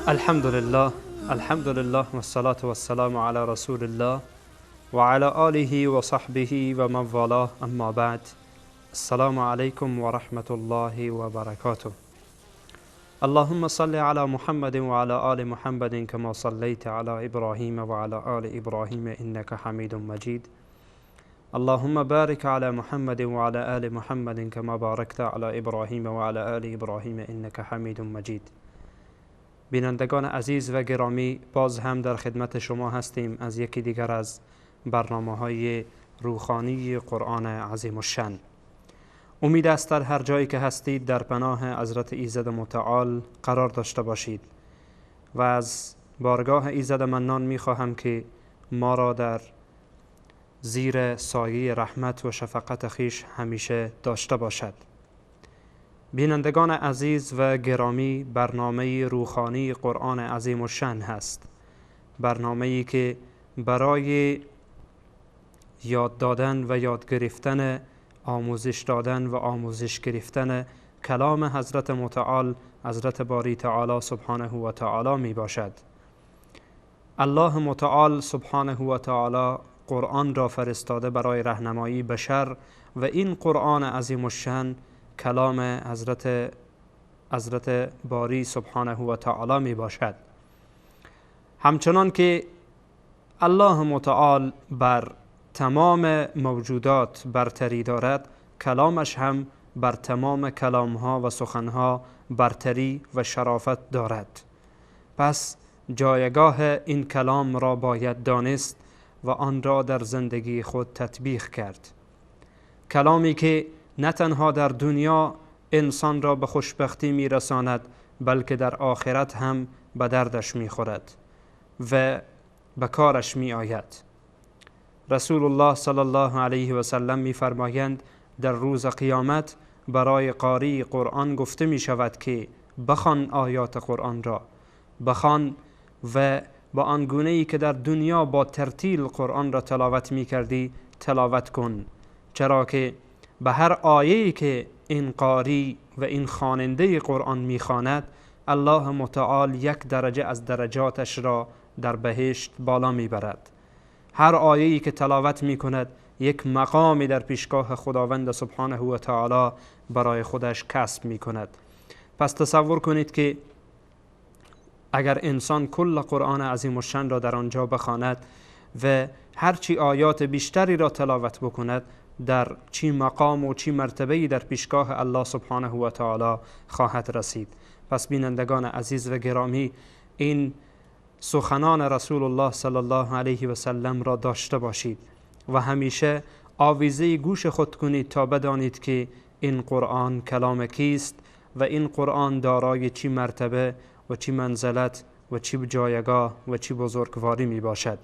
الحمدلله، الحمدلله و الصلاة و السلام علی رسول الله و علی آله و صحبه و من والاه، اما بعد. السلام علیکم و رحمت الله و برکاته. اللهم صل علی محمد و علی آل محمد کما صلیت علی ابراهیم و علی آل ابراهیم انک حمید مجید. اللهم بارک علی محمد و علی آل محمد کما بارکت علی ابراهیم و علی آل ابراهیم انک حمید مجید. بینندگان عزیز و گرامی، باز هم در خدمت شما هستیم از یکی دیگر از برنامه‌های روخانی قرآن عظیم الشأن. امید است در هر جایی که هستید در پناه حضرت ایزد متعال قرار داشته باشید و از بارگاه ایزد منان می‌خواهم که ما را در زیر سایه رحمت و شفقت خویش همیشه داشته باشد. بینندگان عزیز و گرامی، برنامه روخانی قرآن عظیم الشأن هست، برنامه‌ای که برای یاد دادن و یاد گرفتن، آموزش دادن و آموزش گرفتن کلام حضرت متعال، حضرت باری تعالی سبحانه و تعالی می باشد. الله متعال سبحانه و تعالی قرآن را فرستاده برای راهنمایی بشر و این قرآن عظیم الشأن کلام حضرت باری سبحانه و تعالی می باشد. همچنان که الله متعال بر تمام موجودات برتری دارد، کلامش هم بر تمام کلامها و سخنها برتری و شرافت دارد. پس جایگاه این کلام را باید دانست و آن را در زندگی خود تطبیق کرد. کلامی که نه تنها در دنیا انسان را به خوشبختی میرساند، بلکه در آخرت هم به دردش میخورد و به کارش میآید. رسول الله صلی الله علیه و سلم میفرمایند در روز قیامت برای قاری قرآن گفته می شود که بخوان آیات قرآن را، بخوان و با آن گونه ای که در دنیا با ترتیل قرآن را تلاوت می کردی تلاوت کن، چرا که به هر آیه‌ای که این قاری و این خواننده قرآن می‌خواند، الله متعال یک درجه از درجاتش را در بهشت بالا می‌برد. هر آیه‌ای که تلاوت می‌کند یک مقامی در پیشگاه خداوند سبحانه و تعالی برای خودش کسب می‌کند. پس تصور کنید که اگر انسان کل قرآن عظیم الشأن را در آنجا بخواند و هرچی آیات بیشتری را تلاوت بکند، در چی مقام و چی مرتبه‌ای در پیشگاه الله سبحانه و تعالی خواهد رسید. پس بینندگان عزیز و گرامی، این سخنان رسول الله صلی الله علیه و سلم را داشته باشید و همیشه آویزه گوش خود کنید تا بدانید که این قرآن کلام کیست و این قرآن دارای چی مرتبه و چی منزلت و چی جایگاه و چی بزرگواری می باشد.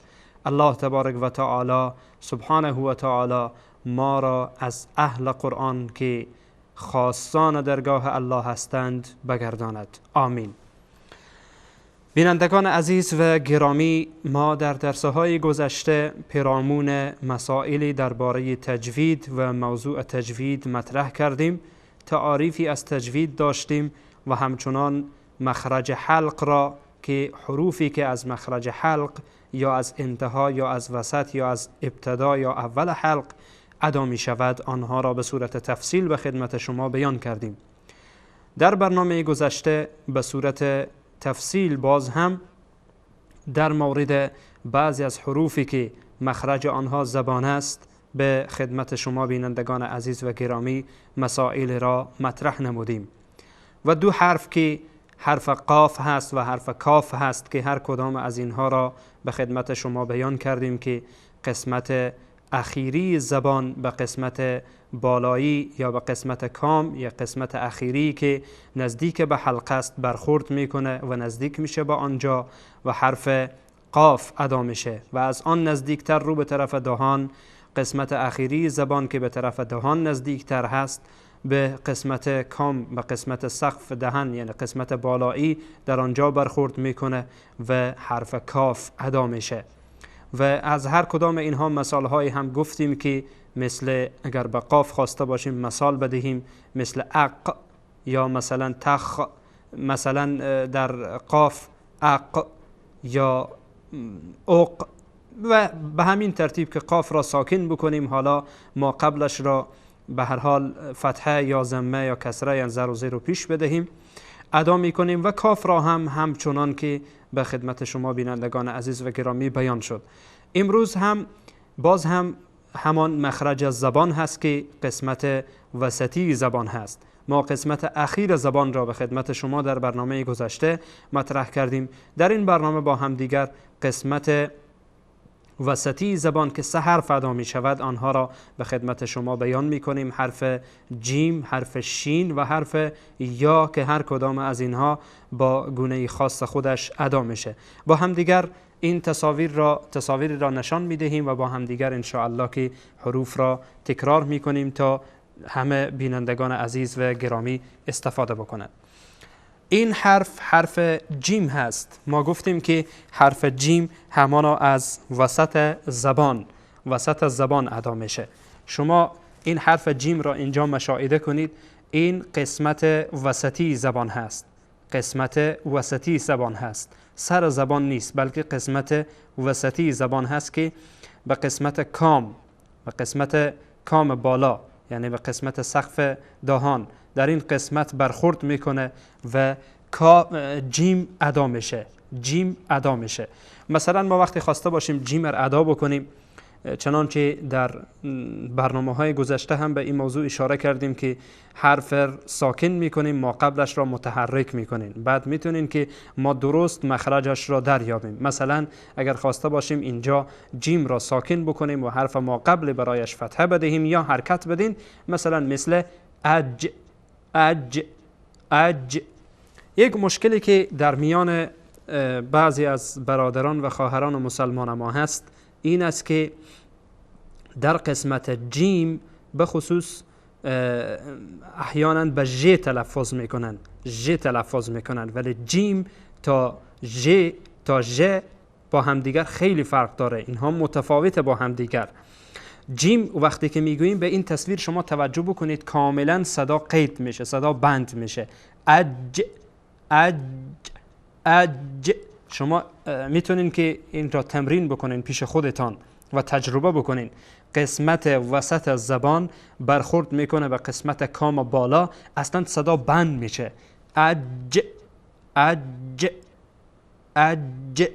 الله تبارک و تعالی سبحانه و تعالی ما را از اهل قرآن که خاصان درگاه الله هستند بگرداند. آمین. بینندگان عزیز و گرامی، ما در درس‌های گذشته پیرامون مسائلی درباره تجوید و موضوع تجوید مطرح کردیم، تعاریفی از تجوید داشتیم و همچنان مخرج حلق را که حروفی که از مخرج حلق یا از انتها یا از وسط یا از ابتدا یا اول حلق ادا می شود، آنها را به صورت تفصیل به خدمت شما بیان کردیم. در برنامه گذشته به صورت تفصیل باز هم در مورد بعضی از حروفی که مخرج آنها زبان است به خدمت شما بینندگان عزیز و گرامی مسائل را مطرح نمودیم و دو حرف که حرف قاف هست و حرف کاف هست که هر کدام از اینها را به خدمت شما بیان کردیم که قسمت اخیری زبان به قسمت بالایی یا به قسمت کام یا قسمت اخیری که نزدیک به حلقه است برخورد میکنه و نزدیک میشه به آنجا و حرف قاف ادا میشه و از آن نزدیکتر رو به طرف دهان، قسمت اخیری زبان که به طرف دهان نزدیکتر هست به قسمت کام، به قسمت سقف دهن یعنی قسمت بالایی در آنجا برخورد میکنه و حرف کاف ادا میشه. و از هر کدام اینها مثال های هم گفتیم که مثل اگر به قاف خواسته باشیم مثال بدهیم، مثل اق یا مثلا تخ، مثلا در قاف اق یا اق و به همین ترتیب که قاف را ساکن بکنیم، حالا ما قبلش را به هر حال فتحه یا ضمه یا کسره یا زر و زیر رو پیش بدهیم ادا میکنیم و کاف را هم همچنان که به خدمت شما بینندگان عزیز و گرامی بیان شد. امروز هم باز هم همان مخرج زبان هست که قسمت وسطی زبان هست. ما قسمت اخیر زبان را به خدمت شما در برنامه گذشته مطرح کردیم. در این برنامه با هم دیگر قسمت وسطی زبان که سه حرف ادا می شود آنها را به خدمت شما بیان می کنیم. حرف جیم، حرف شین و حرف یا که هر کدام از اینها با گونه خاص خودش ادا میشه. با هم دیگر این تصاویر را نشان می دهیم و با هم دیگر انشاءالله که حروف را تکرار می کنیم تا همه بینندگان عزیز و گرامی استفاده بکنند. این حرف حرف جیم هست. ما گفتیم که حرف جیم همانا از وسط زبان ادا میشه. شما این حرف جیم را اینجا مشاهده کنید. این قسمت وسطی زبان هست. قسمت وسطی زبان هست. سر زبان نیست، بلکه قسمت وسطی زبان هست که به قسمت کام، به قسمت کام بالا، یعنی به قسمت سقف دهان، در این قسمت برخورد میکنه و جیم ادا میشه. جیم ادا میشه. مثلا ما وقتی خواسته باشیم جیم را ادا بکنیم، چنانچه در برنامه های گذشته هم به این موضوع اشاره کردیم که حرف ساکن میکنیم، ما قبلش را متحرک میکنیم، بعد میتونیم که ما درست مخرجش را دریابیم. مثلا اگر خواسته باشیم اینجا جیم را ساکن بکنیم و حرف ما قبل برایش فتحه بدهیم یا حرکت بدیم، مثلا مثل اج اج اج. یک مشکلی که در میان بعضی از برادران و خواهران مسلمان ما هست این است که در قسمت جیم به خصوص احیانا به ژ تلفظ میکنن، ژ تلفظ میکنن، ولی جیم تا ژ تا ژ با همدیگر خیلی فرق داره، اینها متفاوت با همدیگر. جیم وقتی که میگوییم به این تصویر شما توجه بکنید، کاملا صدا قید میشه، صدا بند میشه. اج اج اج. شما میتونین که این را تمرین بکنین پیش خودتان و تجربه بکنین. قسمت وسط زبان برخورد میکنه به قسمت کام بالا، اصلا صدا بند میشه. اج اج اج.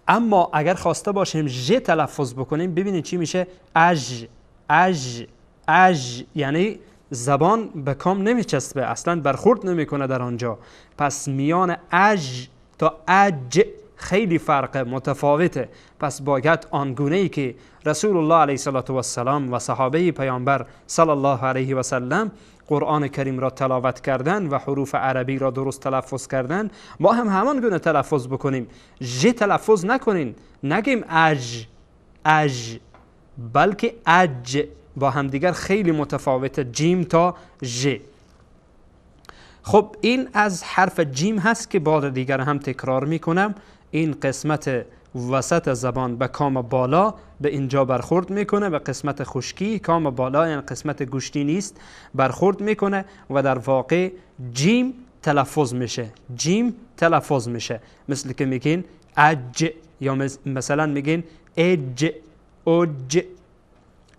اما اگر خواسته باشیم ژ تلفظ بکنیم، ببینید چی میشه؟ اج اج اج، یعنی زبان به کام نمیچسبه، اصلا برخورد نمیکنه در آنجا. پس میان اج تا اج خیلی فرق متفاوته. پس باید آنگونه ای که رسول الله علیه السلام و صحابه پیامبر صلی الله علیه و سلم قرآن کریم را تلاوت کردن و حروف عربی را درست تلفظ کردن، ما هم همان گونه تلفظ بکنیم. ژ تلفظ نکنین، نگیم اج اج، بلکه اج. با همدیگر خیلی متفاوته جیم تا ژ. خب این از حرف جیم هست که بار دیگر هم تکرار میکنم. این قسمت وسط زبان به کام بالا به اینجا برخورد میکنه، به قسمت خشکی کام بالا، یعنی قسمت گوشتی نیست، برخورد میکنه و در واقع جیم تلفظ میشه. جیم تلفظ میشه، مثل که میگین اج یا مثلا میگین اج اوج.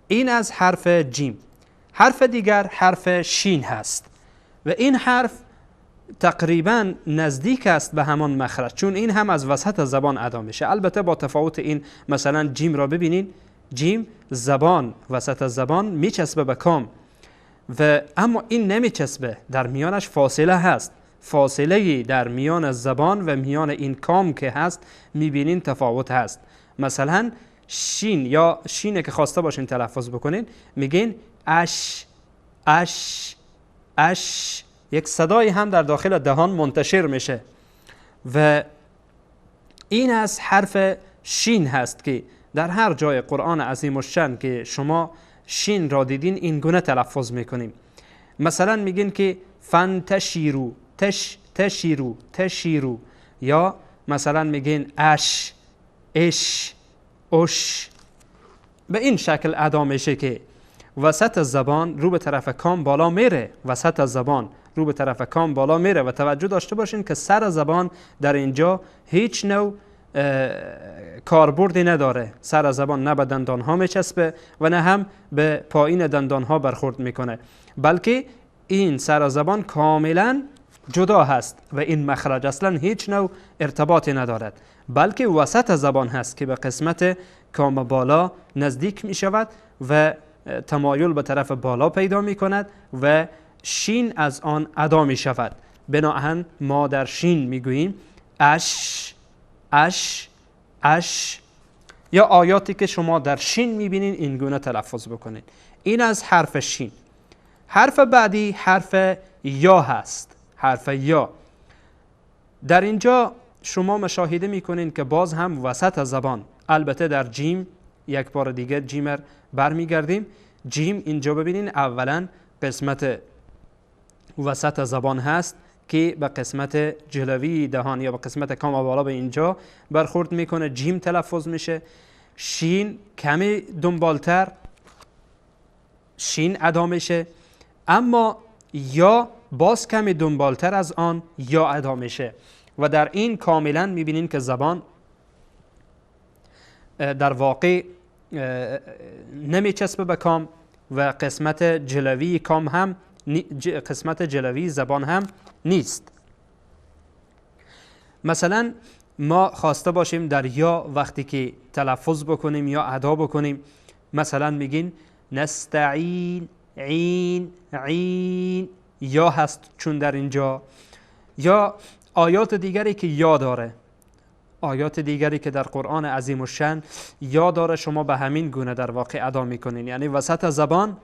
این از حرف جیم. حرف دیگر حرف شین هست و این حرف تقریبا نزدیک است به همان مخرج، چون این هم از وسط زبان ادا میشه، البته با تفاوت. این مثلا جیم را ببینین، جیم زبان وسط زبان میچسبه به کام و اما این نمیچسبه، در میانش فاصله هست، فاصله در میان زبان و میان این کام که هست میبینین تفاوت هست. مثلا شین یا شینه که خواسته باشین تلفظ بکنین، میگین اش اش اش، یک صدایی هم در داخل دهان منتشر میشه و این از حرف شین هست که در هر جای قرآن عظیم الشأن که شما شین را دیدین این گونه تلفظ میکنیم. مثلا میگین که فانتشیرو، تش تشیرو تشیرو، یا مثلا میگین اش اش اوش. به این شکل ادا میشه که وسط زبان رو به طرف کام بالا میره، وسط زبان رو به طرف کام بالا میره و توجه داشته باشین که سر زبان در اینجا هیچ نوع کاربردی نداره. سر زبان نه به دندان ها میچسبه و نه هم به پایین دندان ها برخورد میکنه، بلکه این سر زبان کاملا جدا هست و این مخرج اصلا هیچ نوع ارتباطی ندارد، بلکه وسط زبان هست که به قسمت کام بالا نزدیک می شود و تمایل به طرف بالا پیدا می کند و شین از آن ادا می شود. بناهن ما در شین می گوییم اش، اش، اش، یا آیاتی که شما در شین می بینین این گونه تلفظ بکنین. این از حرف شین. حرف بعدی حرف یا هست. حرف یا در اینجا شما مشاهده میکنین که باز هم وسط زبان، البته در جیم یک بار دیگه جیمر برمیگردیم. جیم اینجا ببینین اولا قسمت وسط زبان هست که به قسمت جلوی دهان یا به قسمت کام بالا به اینجا برخورد میکنه، جیم تلفظ میشه. شین کمی دنبالتر شین ادا میشه، اما یا باز کمی دنبالتر از آن یا ادا میشه و در این کاملا میبینین که زبان در واقع نمیچسبه به کام و قسمت جلوی کام هم قسمت جلوی زبان هم نیست. مثلا ما خواسته باشیم در یا وقتی که تلفظ بکنیم یا ادا بکنیم، مثلا میگین نستعین، عین، عین، یا هست چون در اینجا. یا آیات دیگری که یا داره، آیات دیگری که در قرآن عظیم الشأن یا داره، شما به همین گونه در واقع ادا میکنین، یعنی وسط زبان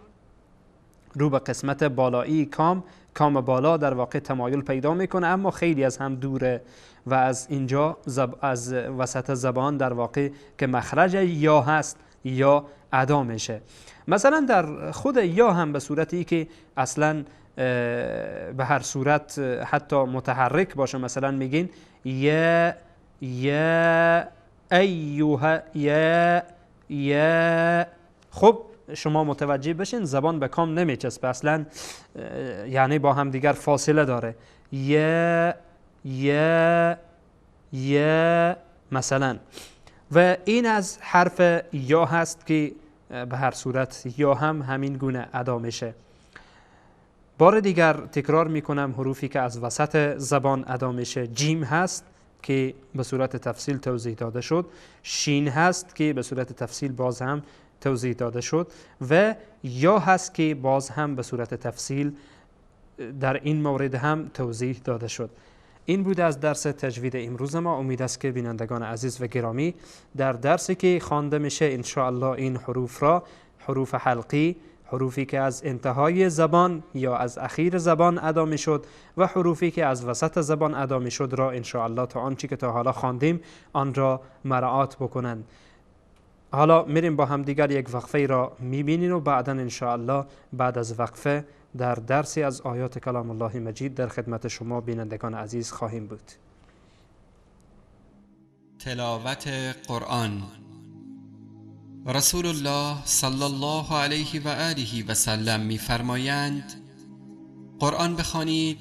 رو به قسمت بالایی کام، کام بالا در واقع تمایل پیدا میکنه، اما خیلی از هم دوره و از اینجا از وسط زبان در واقع که مخرج یا هست یا ادا میشه. مثلا در خود یا هم به صورتی که اصلا به هر صورت حتی متحرک باشه، مثلا میگین یا، یا ایوها، یا، یا. خب شما متوجه بشین زبان به کام نمیچسبه اصلا، یعنی با هم دیگر فاصله داره. یا، یا، یا مثلا. و این از حرف یا هست که به هر صورت یا هم همین گونه ادا میشه. بار دیگر تکرار میکنم حروفی که از وسط زبان ادا میشه: جیم هست که به صورت تفصیل توضیح داده شد، شین هست که به صورت تفصیل باز هم توضیح داده شد، و یا هست که باز هم به صورت تفصیل در این مورد هم توضیح داده شد. این بود از درس تجوید امروز ما. امید است که بینندگان عزیز و گرامی در درسی که خوانده میشه انشاءالله این حروف را، حروف حلقی، حروفی که از انتهای زبان یا از اخیر زبان ادا میشد و حروفی که از وسط زبان ادا میشد را انشاءالله تا آنچه که تا حالا خواندیم آن را مراعات بکنند. حالا میریم با هم دیگر یک وقفه را میبینیم و بعدا انشاءالله بعد از وقفه در درسی از آیات کلام الله مجید در خدمت شما بینندگان عزیز خواهیم بود. تلاوت قرآن. رسول الله صلی الله علیه و آله و سلم می‌فرمایند: قرآن بخوانید،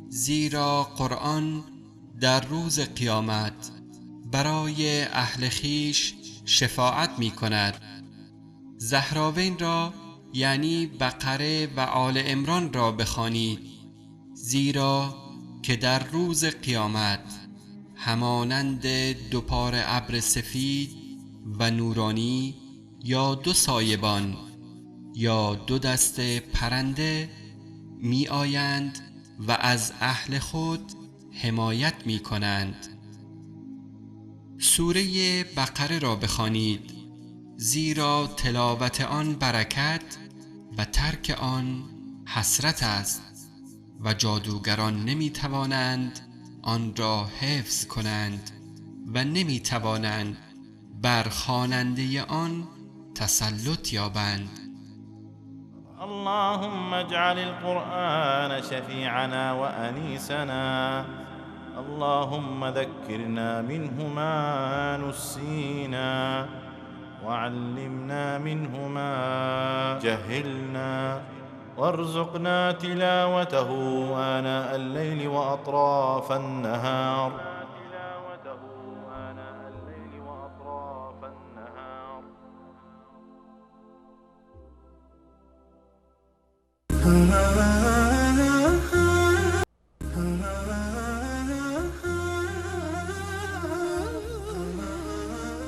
زیرا قرآن در روز قیامت برای اهل خویش شفاعت می‌کند. زهراوین را یعنی بقره و آل عمران را بخوانید، زیرا که در روز قیامت همانند دو پاره ابر سفید و نورانی یا دو سایبان یا دو دست پرنده می آیند و از اهل خود حمایت می کنند. سوره بقره را بخوانید، زیرا تلاوت آن برکت و ترک آن حسرت است و جادوگران نمی توانند آن را حفظ کنند و نمی توانند بر خواننده آن تسلط یابند. اللهم اجعل القرآن شفیعنا و انیسنا، اللهم ذکرنا منه ما نسینا وعلمنا منه ما جهلنا وارزقنا تلاوته آناء الليل وأطراف النهار.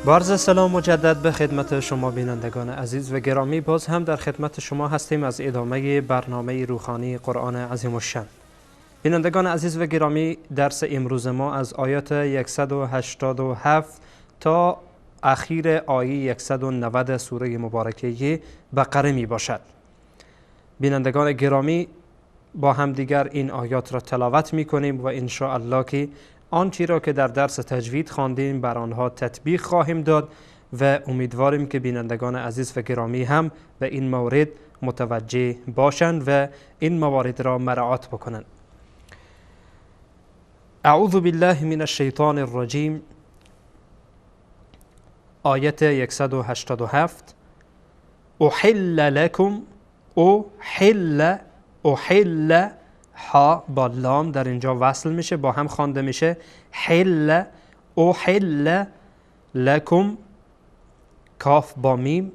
با عرض سلام مجدد به خدمت شما بینندگان عزیز و گرامی، باز هم در خدمت شما هستیم از ادامه برنامه روخانی قرآن عظیم الشأن. بینندگان عزیز و گرامی، درس امروز ما از آیات 187 تا اخیر آیه 190 سوره مبارکه بقره می باشد. بینندگان گرامی، با هم دیگر این آیات را تلاوت می کنیم و ان شاء الله که آنچه را که در درس تجوید خواندیم بر آنها تطبیق خواهیم داد و امیدواریم که بینندگان عزیز و گرامی هم به این مورد متوجه باشند و این موارد را مراعات بکنند. اعوذ بالله من الشیطان الرجیم. آیت 187: احل لکم، احل، احل، ها با لام در اینجا وصل میشه، با هم خوانده میشه. حل، احل لکم، کاف با میم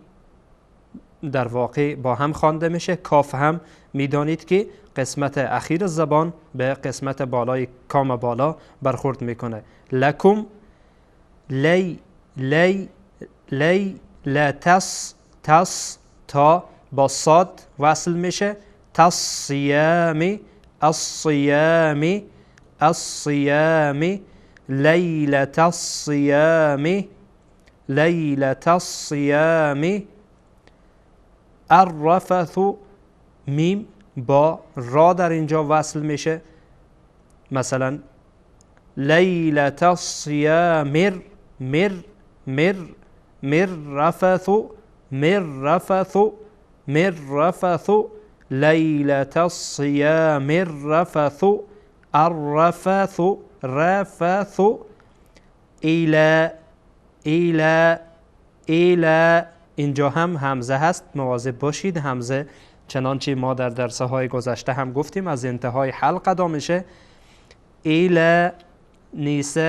در واقع با هم خوانده میشه. کاف هم میدانید که قسمت اخیر زبان به قسمت بالای کام بالا برخورد میکنه. لکم، لی، لی، لی، لا تس، تس، تا با صاد وصل میشه. تصیام، الصيام، الصيام، ليلة الصيام، ليلة الصيام. الرفث، میم با را در اینجا وصل میشه. مثلا ليلة الصيام، مر، مر، مر، مر رفث، مر رفث، مر رفث، ليلة الصيام الرفث، الرفث، رفث، إلى، إلى، إلى. اینجا هم همزه هست، مواظب باشید. همزه چنانچه ما در درس های گذشته هم گفتیم از انتهای حلق ادا میشه. إلى نسائكم،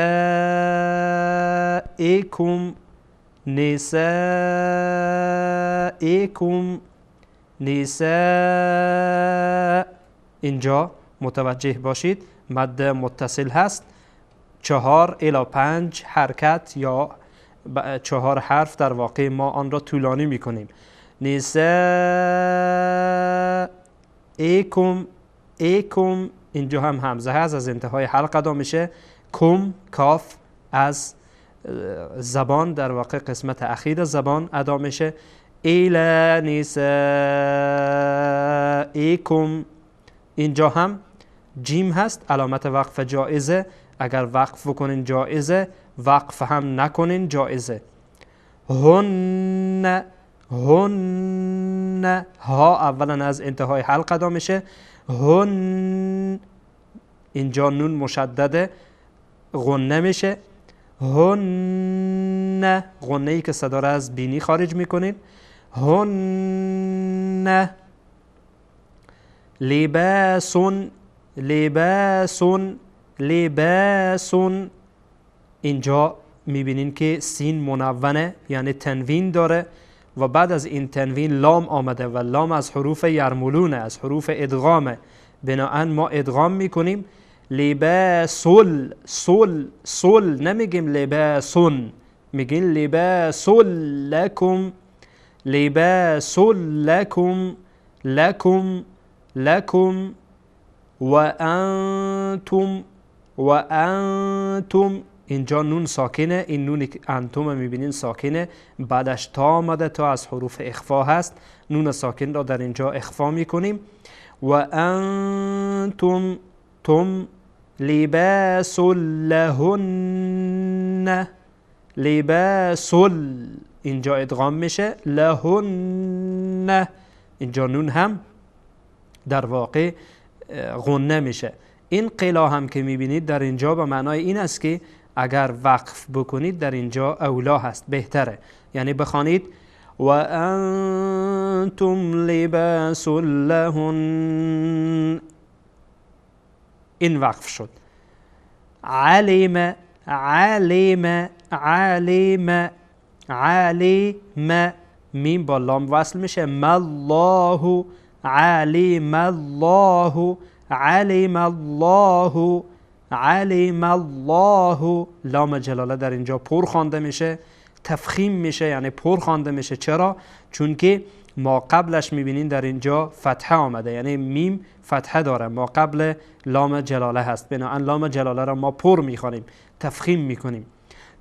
نسائكم، نساء. اینجا متوجه باشید مد متصل هست، 4 الی 5 حرکت یا 4 حرف در واقع ما آن را طولانی میکنیم. نسائکم، ایکم، اینجا هم همزه هست، از انتهای حلق ادا میشه. کم، کاف از زبان در واقع قسمت اخیر زبان ادا میشه. إلى نسائكم. اینجا هم جیم هست، علامت وقف جائزه. اگر وقف بکنین جائزه، وقف هم نکنین جائزه. هن، هن، ها اولا از انتهای حلق ادا میشه. هن، اینجا نون مشدده، غنه میشه. هن، غنه ای که صدا را از بینی خارج میکنین. هن لباس، لباس، لباس. اینجا میبینین که سین منونه، یعنی تنوین داره و بعد از این تنوین لام آمده و لام از حروف یرمولونه، از حروف ادغامه. بناهن ما ادغام میکنیم. لباسل، سل، سل، نمیگیم لباسون، میگیم لباسل لکم، لباس لکم، لکم، لکم، و انتم، و انتم. اینجا نون ساکنه، این نونی که انتم میبینین ساکنه، بعدش تا آمده، تا از حروف اخفا هست. نون ساکن را در اینجا اخفا میکنیم. و انتم، تم، لباس لهن، لباس، اینجا ادغام میشه. لهن، اینجا نون هم در واقع غنه میشه. این قلا هم که میبینید در اینجا به معنای این است که اگر وقف بکنید در اینجا اولا هست، بهتره. یعنی بخوانید و انتم لباس لهن، این وقف شد. علم علم علم علم، میم با لام وصل میشه. ما الله علم الله علم الله علم الله، لام جلاله در اینجا پر خوانده میشه، تفخیم میشه، یعنی پر خوانده میشه. چرا؟ چون که ما قبلش میبینین در اینجا فتحه آمده، یعنی میم فتحه داره، ما قبل لام جلاله هست، بنابراین لام جلاله را ما پر میخوانیم، تفخیم میکنیم.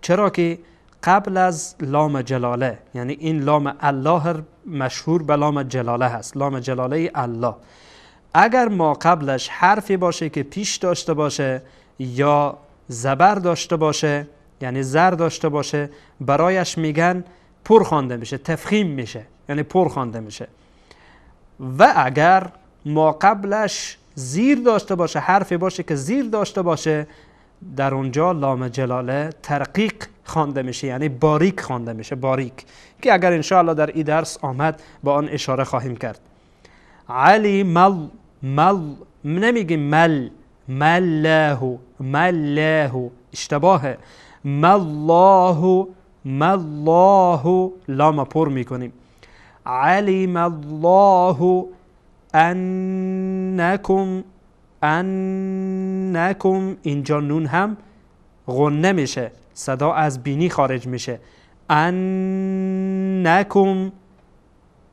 چرا که قبل از لام جلاله، یعنی این لام الله مشهور به لام جلاله هست، لام جلاله الله، اگر ما قبلش حرفی باشه که پیش داشته باشه یا زبر داشته باشه، یعنی زر داشته باشه، برایش میگن پر خوانده میشه، تفخیم میشه، یعنی پر خوانده میشه. و اگر ما قبلش زیر داشته باشه، حرفی باشه که زیر داشته باشه، در اونجا لام جلاله ترقیق خوانده میشه، یعنی باریک خوانده میشه، باریک، که اگر انشاءالله در این درس آمد با آن اشاره خواهیم کرد. علی مل مل، نمیگیم مل، مله مله، اشتباهه. مالله مالله، لام پر میکنیم. علم الله انکم انکم، اینجا نون هم غنه میشه، صدا از بینی خارج میشه. انکم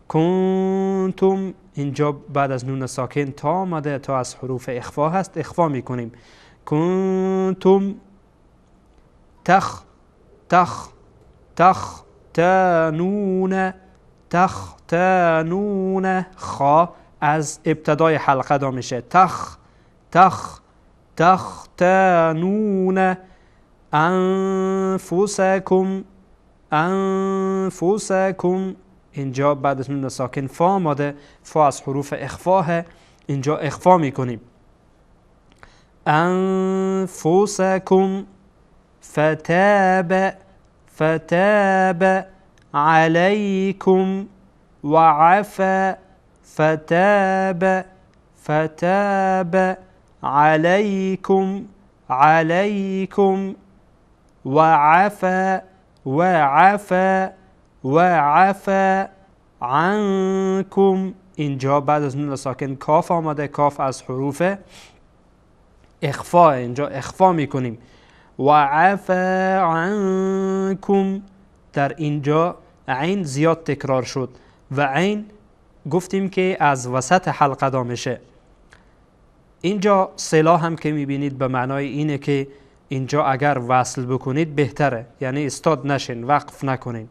کنتم، اینجا بعد از نون ساکن تا آمده، تا از حروف اخفا هست، اخفا میکنیم. کنتم تخ تخ تخ تانون تختانون، خا از ابتدای حلقه دا میشه. تخ تخ تختانون انفسکم انفسکم، اینجا بعد از نون ساکن فا آمده، فا از حروف اخفاه، اینجا اخفا میکنیم. انفسکم فتاب فتاب علیکم وعفا، فتاب فتاب علیکم علیکم وعفا وعفا وعفا عنکم، اینجا بعد از نون ساکن کاف آمده، کاف از حروف اخفا، اینجا اخفا میکنیم. وعفا عنکم، در اینجا عین زیاد تکرار شد و عین گفتیم که از وسط حلقه دا میشه. اینجا صلا هم که میبینید به معنای اینه که اینجا اگر وصل بکنید بهتره، یعنی استاد نشین، وقف نکنین.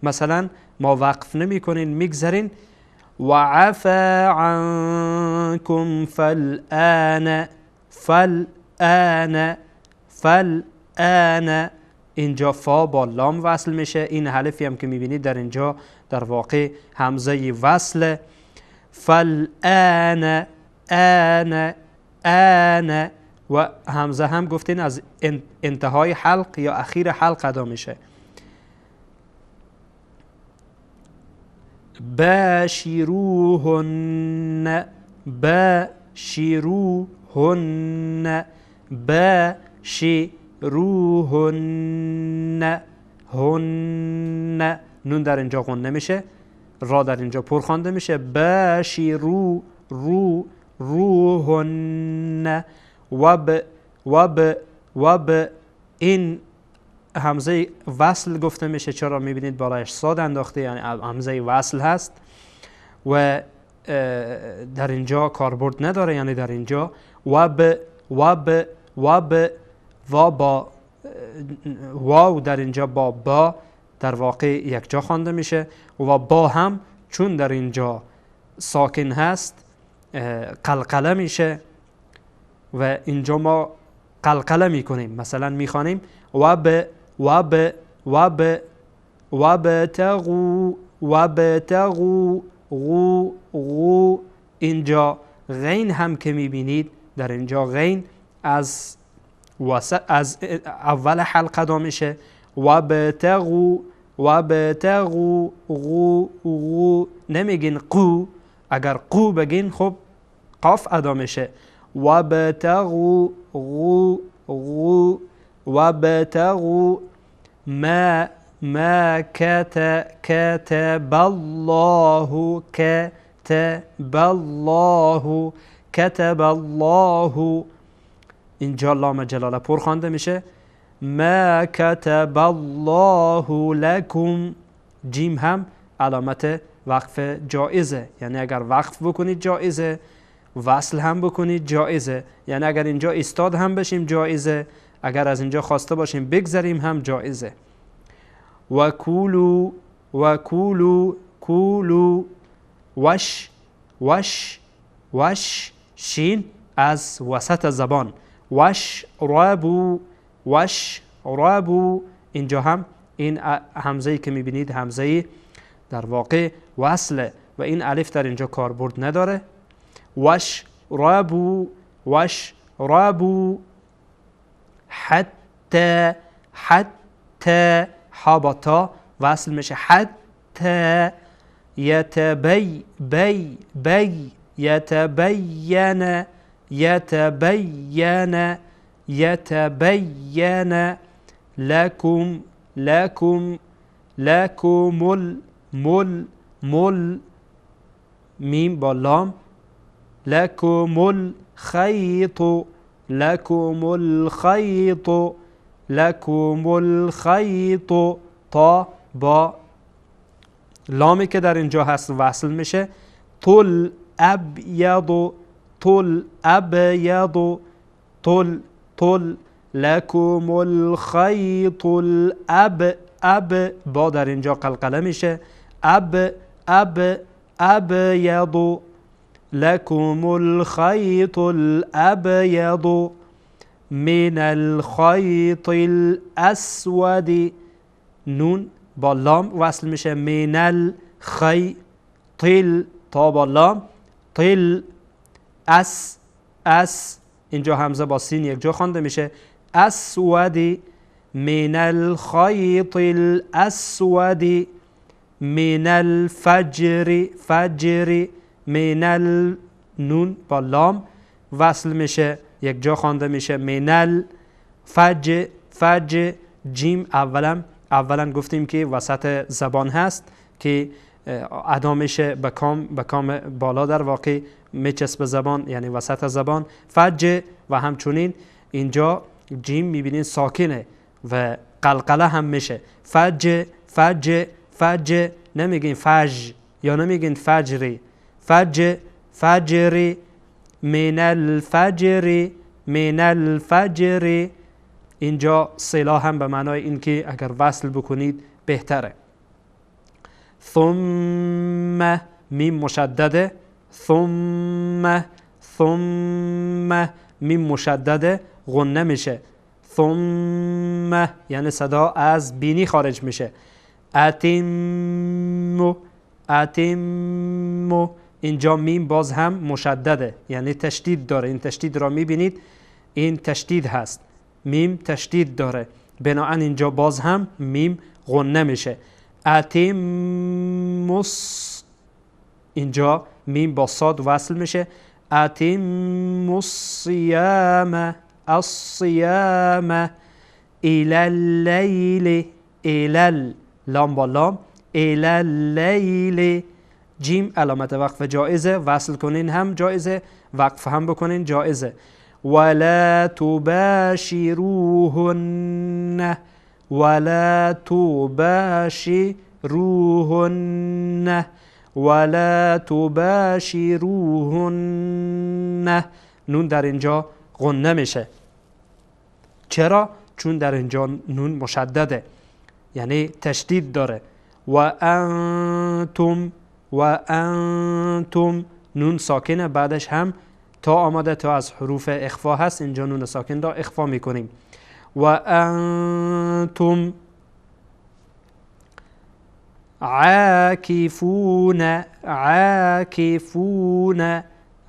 مثلا ما وقف نمی کنین، میگذرین. وعفا عنکم فالآن فالآن فالآن، اینجا فا با لام وصل میشه. این حرفی هم که میبینید در اینجا در واقع همزه وصل. فالآن آن آن، و همزه هم گفتین از انتهای حلق یا اخیر حلق ادا میشه. باشروهن باشروهن باشروهن، هن، نون در اینجا غنه میشه، را در اینجا پر خوانده میشه. باشرو رو روهن وب وب وب، این همزه وصل گفته میشه. چرا؟ میبینید بالایش صاد انداخته، یعنی همزه وصل هست و در اینجا کاربرد نداره، یعنی در اینجا وب وب وب و با واو در اینجا با با در واقع یک جا خوانده میشه و با هم چون در اینجا ساکن هست قلقله میشه و اینجا ما قلقله میکنیم. مثلا میخوانیم وب وب وب وابتغوا وابتغوا غو غو، اینجا غین هم که میبینید در اینجا غین از از اول حلقه دا میشه. وابتغوا وابتغوا غو غو، نمیگین قو، اگر قو بگین خب قاف ادا میشه. وابتغوا غو غو، وابتغوا ما ما كتب الله كتب الله كتب الله. اینجا لام جلاله پر خوانده میشه. ما كتب الله لكم، جیم هم علامت وقف جایزه، یعنی اگر وقف بکنید جایزه، وصل هم بکنید جایزه، یعنی اگر اینجا ایستاد هم بشیم جایزه، اگر از اینجا خواسته باشیم بگذریم هم جایزه. و کولو و کولو کولو، وش وش وش، شین از وسط زبان، وش رابو وش رابو. اینجا هم این همزه‌ای که میبینید همزه‌ای در واقع وصله و این الف در اینجا کاربرد نداره. وش رابو وش رابو، حتی حتی، ها با تا وصل میشه، حتی یتبی بی بی، یتبین یتبین یتبین لکم لکم لکم مل مل، میم با لام، لکم الخیط لکم الخیط لکم الخیط، تا با لامی که در اینجا هست وصل میشه. طل ابیض طل ابیض، طل طل، لکم الخیط الاب اب، با در اینجا قلقله میشه، اب اب ابیض، لکم الخیط الابیض من الخیط الاسود، نون با لام وصل میشه، من الخیط، تا با لام، طل اس اس، اینجا همزه با سین یک جا خوانده میشه، اسود من الخیط الاسود من الفجر فجر، من النون با لام وصل میشه، یک جا خوانده میشه، من الفجر فجر، جیم اولا گفتیم که وسط زبان هست که ادا میشه به کام بالا در واقع میچسب زبان، یعنی وسط زبان فجر، و همچنین اینجا جیم میبینین ساکنه و قلقله هم میشه، فجر فجر فجر، نمیگین فجر یا نمیگین فجری، فجر فجری، من الفجر من الفجر. اینجا صلا هم به معنای اینکه اگر وصل بکنید بهتره. ثم میم مشدده، ثم ثم میم مشدده غنه میشه، ثم یعنی صدا از بینی خارج میشه. اتمو اتمو، اینجا میم باز هم مشدده یعنی تشدید داره، این تشدید را میبینید، این تشدید هست، میم تشدید داره، بنابراین اینجا باز هم میم غنه میشه. اتموس، اینجا میم با صاد وصل میشه، اتموا الصيام الصيام الى اللیل، الى لام با لام، الى اللیل، جیم علامت وقف جایزه، وصل کنین هم جایزه، وقف هم بکنین جایزه. ولا تباشروهن ولا تباشروهن ولا تباشروهن، نون در اینجا غنه میشه. چرا؟ چون در اینجا نون مشدده یعنی تشدید داره. و انتم و انتم، نون ساکنه، بعدش هم تا آماده تا از حروف اخفا هست، اینجا نون ساکن را اخفا میکنیم. و انتم عاکفون عاکفون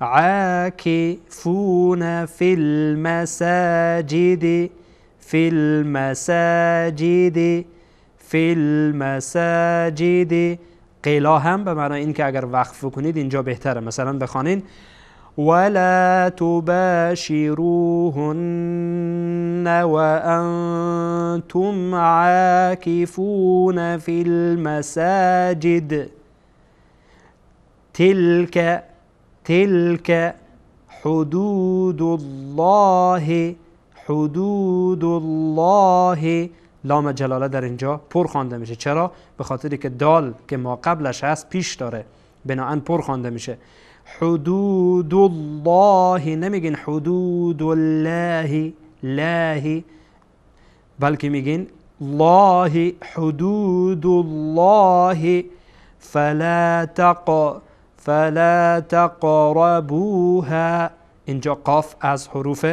عاکفون فی المساجد فی المساجد فی المساجد. قیلا هم به معنای این که اگر وقف کنید اینجا بهتره. مثلا بخوانین ولا تباشروهن وأنتم عاكفون في المساجد. تلك تلك حدود الله حدود الله. لام جلاله در اینجا پر خوانده میشه. چرا؟ به خاطری که دال که ما قبلش هست پیش داره، بناهن پر خوانده میشه. حدود الله، نمیگین حدود الله لاهی، بلکه میگین الله، حدود الله. فلا فلا تقربوها. اینجا قاف از حروف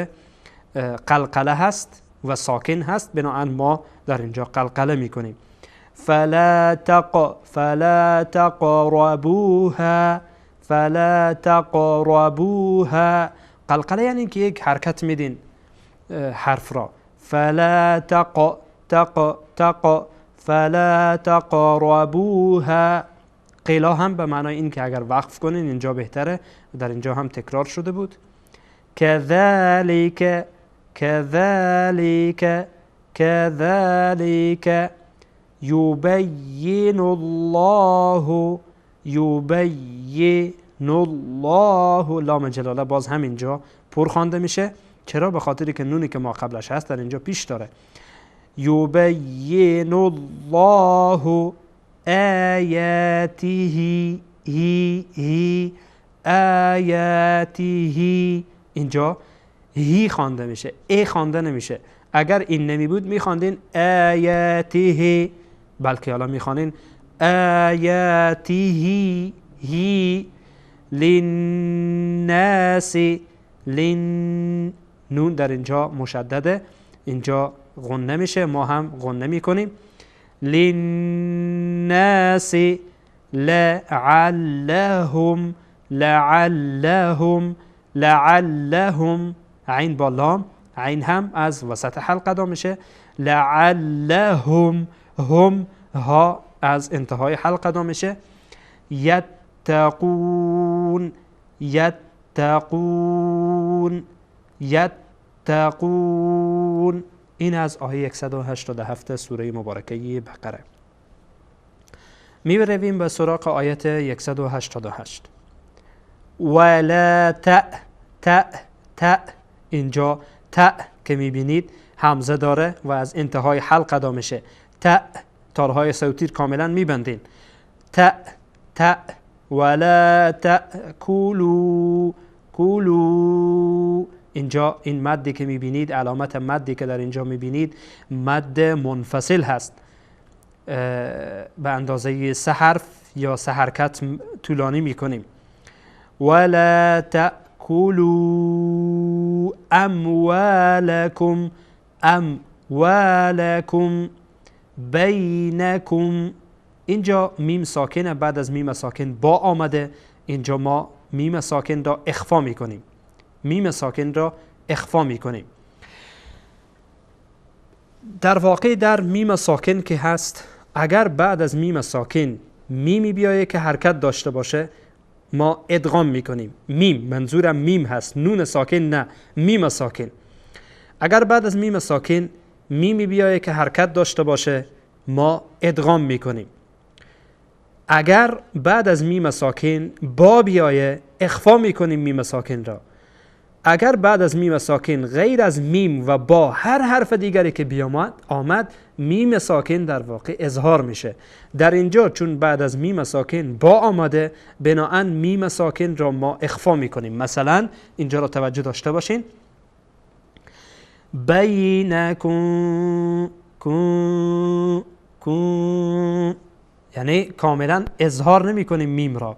قلقله هست و ساکن هست، بنابراین ما در اینجا قلقله میکنیم. فلا تقربوها فلا تقربوها. قلقله یعنی که یک حرکت میدین حرف را. فلا تق تق تق فلا تقربوها. قیلا هم به معنای این که اگر وقف کنین اینجا بهتره، در اینجا هم تکرار شده بود. كذلك كذلك كذلك يبين الله يبين الله. لام جلاله باز هم اینجا پر خوانده میشه. چرا؟ به خاطری که نونی که ما قبلش هست در اینجا پیش داره. یبین الله آیاته هی هی آیاته. اینجا هی خوانده میشه، ای خوانده نمیشه. اگر این نمی بود میخواندین آیاته، بلکه حالا میخوانین آیاته هی للناس. لین نون در اینجا مشدده، اینجا غنه میشه، ما هم غنه میکنیم. للناس لعلهم لعلهم لعلهم. عین با لام، عین هم از وسط حلقه ادا میشه. لعلهم، هم ها از انتهای حلقه ادا میشه. یتقون یتقون یتقون. این از آیه 187 سوره مبارکه بقره. میبرویم به سراغ آیت 188. ولا تأ تأ تأ. اینجا تأ که میبینید همزه داره و از انتهای حلق ادا میشه. تأ، تارهای صوتی کاملا میبندین. تأ تأ ولا تأکلوا کلوا. اینجا این مدی که میبینید، علامت مدی که در اینجا میبینید مد منفصل هست، به اندازه 3 حرف یا 3 حرکت طولانی میکنیم. ولا تأکلوا اموالکم اموالکم بینکم. اینجا میم ساکنه، بعد از میم ساکن با آمده. اینجا ما میم ساکن را اخفا میکنیم، میم ساکن را اخفا میکنیم. در واقع در میم ساکن که هست، اگر بعد از میم ساکن میمی بیایه که حرکت داشته باشه، ما ادغام میکنیم. میم، منظورم میم هست، نون ساکن نه، میم ساکن. اگر بعد از میم ساکن میمی بیایه که حرکت داشته باشه، ما ادغام میکنیم. اگر بعد از میم ساکن با بیایه، اخفا میکنیم میم ساکن را. اگر بعد از میم ساکن غیر از میم و با هر حرف دیگری که بیامد آمد، میم ساکن در واقع اظهار میشه. در اینجا چون بعد از میم ساکن با آمده، بناهن میم ساکن را ما اخفا میکنیم. مثلا اینجا را توجه داشته باشین. بینکم کن کن، یعنی کاملا اظهار نمی کنیم میم را.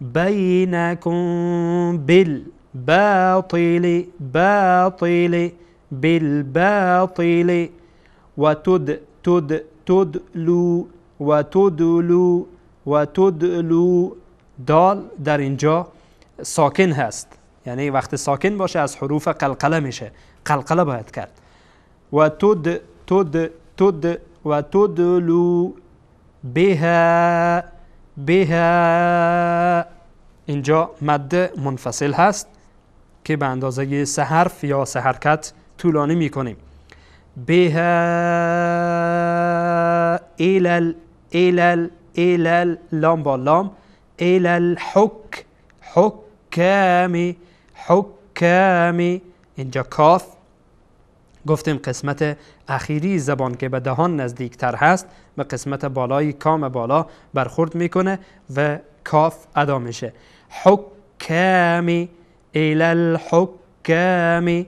بینکم بالباطل باطل بالباطل و تد تد تدلو و تدلو و تدلو. دال در اینجا ساکن هست، یعنی وقتی ساکن باشه از حروف قلقله میشه، قلقله باید کرد. و تد تد تد و تدلو بها بها. اینجا مد منفصل هست که به اندازه 3 حرف یا 3 حرکت طولانی میکنیم. بها الى الى الى لام با لام الى الحک حکام حکام. اینجا کاف گفتیم قسمت اخیری زبان که به دهان نزدیکتر هست به قسمت بالای کام بالا برخورد میکنه و کاف ادا میشه. حکام الى الحکام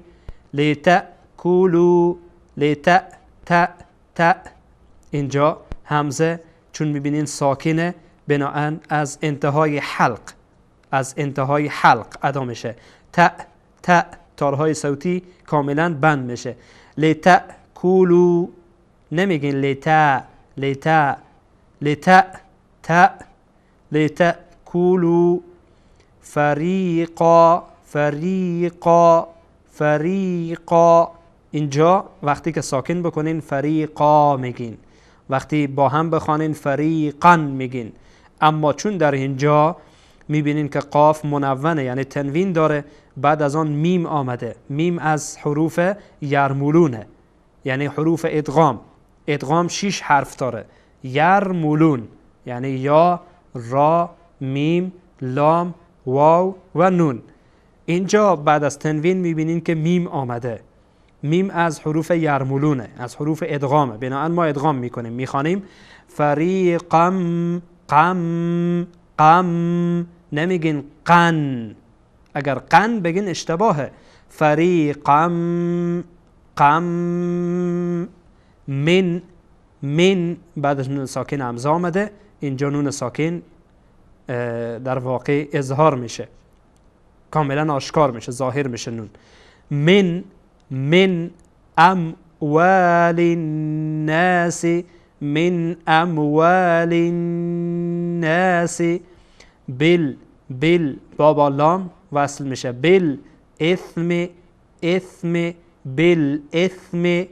لتأکلوا لتأ تأ تأ. اینجا همزه چون میبینین ساکنه، بناهن از انتهای حلق، از انتهای حلق ادا میشه. تأ تأ تارهای صوتی کاملا بند میشه. لتأکلوا نمیگین لتأ لتأ لتأ تأ لتأکلوا فریقا فریقا فریقا. اینجا وقتی که ساکن بکنین فریقا میگین، وقتی با هم بخوانین فریقا میگین. اما چون در اینجا میبینین که قاف منونه یعنی تنوین داره، بعد از آن میم آمده. میم از حروف یرمولونه یعنی حروف ادغام. ادغام 6 حرف داره. یرمولون یعنی یا، را، میم، لام، واو و نون. اینجا بعد از تنوین میبینین که میم آمده. میم از حروف یرمولونه، از حروف ادغامه، بنابراین ما ادغام میکنیم، میخوانیم فریقم قم قم. نمیگین قن، اگر قن بگین اشتباهه. فریقم قم من من بعد از نون ساکن همزه آمده، اینجا نون ساکن در واقع اظهار میشه، کاملا آشکار میشه، ظاهر میشه نون. من من اموال الناس من اموال الناس بال بال بابا لام وصل میشه بال اثم اثم بالاثم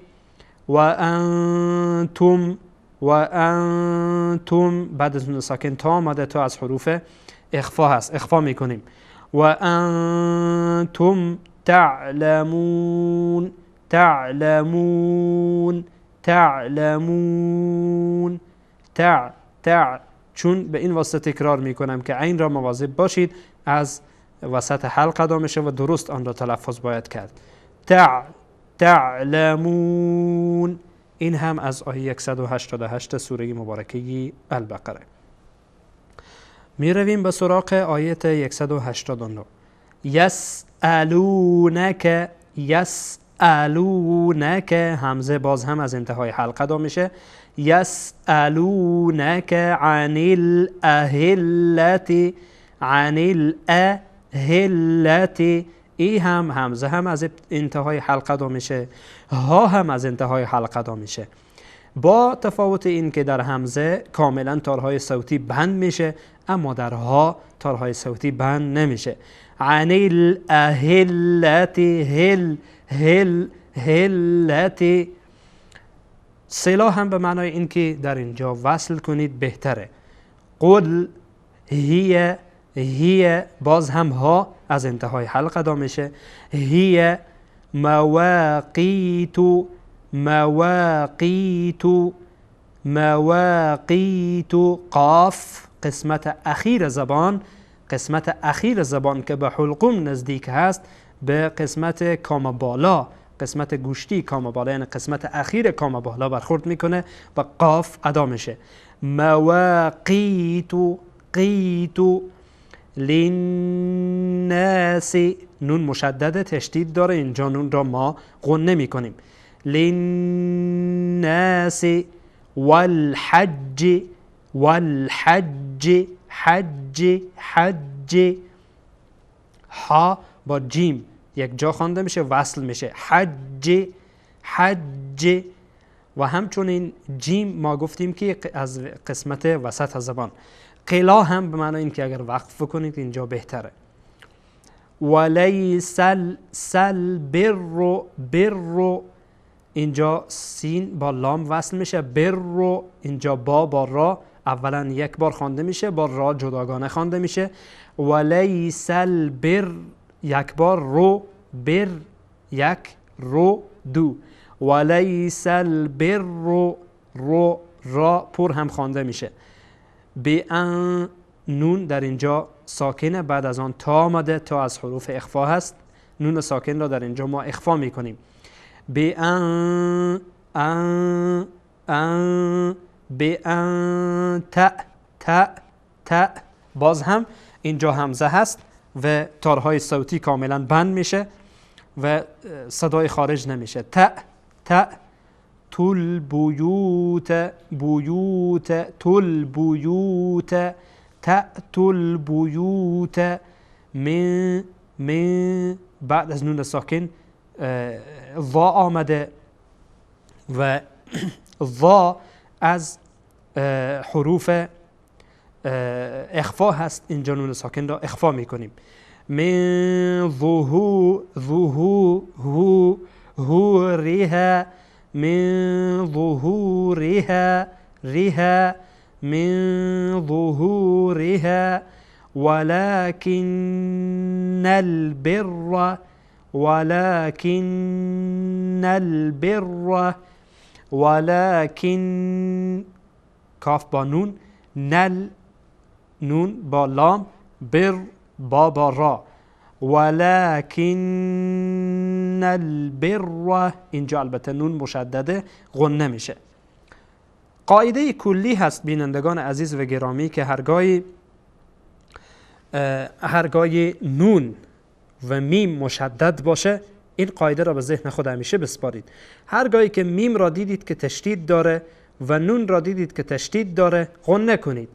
و انتم و انتم بعد از نون ساکن تا آمده، تا از حروف اخفا هست، اخفا میکنیم. و انتم تعلمون تعلمون تعلمون تع تع. چون به این واسطه تکرار میکنم که عین را مواظب باشید، از وسط حلق ادا میشه و درست آن را تلفظ باید کرد. تع تعلمون. این هم از آیه 188 سوره مبارکه البقره. می رویم به سراغ آیه 189. یسألونک یسألونک همزه باز هم از انتهای حلقه ادا میشه. یسألونک عن الاهلة عن الاهلة. ای هم همزه هم از انتهای حلقه ادا میشه، ها هم از انتهای حلقه ادا میشه، با تفاوت این که در همزه کاملا تارهای صوتی بند میشه، اما در ها تارهای صوتی بند نمیشه. عن الاهلة هل هل هلة. صلا هم به معنای این که در اینجا وصل کنید بهتره. قل هی هی باز هم ها از انتهای حلقه ادا میشه. هی مواقیت مواقیت مواقیت. قاف قسمت اخیر زبان، قسمت اخیر زبان که به حلقوم نزدیک هست، به قسمت کام بالا، قسمت گوشتی کام بالا، یعنی قسمت اخیر کام بالا برخورد میکنه و قاف ادا میشه. مواقیت قیت للناس. نون مشدد تشدید داره، اینجا نون را ما غنه میکنیم. للناس والحج والحج حج حج. ها با جیم یک جا خوانده میشه، وصل میشه. حج حج. و همچنین جیم ما گفتیم که از قسمت وسط زبان. قلا هم به معنای این که اگر وقف کنید اینجا بهتره. ولیس البر بر اینجا سین با لام وصل میشه، بر رو اینجا با را اولا یک بار خوانده میشه، با را جداگانه خوانده میشه. ولیس البر یک بار، رو بر یک، رو دو. ولیس البر رو را پر هم خوانده میشه. بأن نون در اینجا ساکنه، بعد از آن تا آمده، تا از حروف اخفا هست، نون ساکن را در اینجا ما اخفا میکنیم. بأن ان ان بأن تأ تأ تأ، باز هم اینجا همزه هست و تارهای صوتی کاملا بند میشه و صدای خارج نمیشه. تأ تأ تل بیوت بیوت تل بیوت تأتل بیوت من من، بعد از نون ساکن ظا آمده و ظا از حروف اخفا هست، اینجا نون ساکن را اخفا میکنیم. من ظهو ظهو هو هو ریها من ظهورها ریها من ظهورها ولكن البر ولكن البر ولكن کاف با نون، نل نون با لام، بر با را، ولكن البر اینجا البته نون مشدده غنه میشه. قاعده کلی هست بینندگان عزیز و گرامی که هرگاهی نون و میم مشدد باشه، این قاعده را به ذهن خود همیشه بسپارید. هرگاهی که میم را دیدید که تشدید داره و نون را دیدید که تشدید داره، غنه کنید.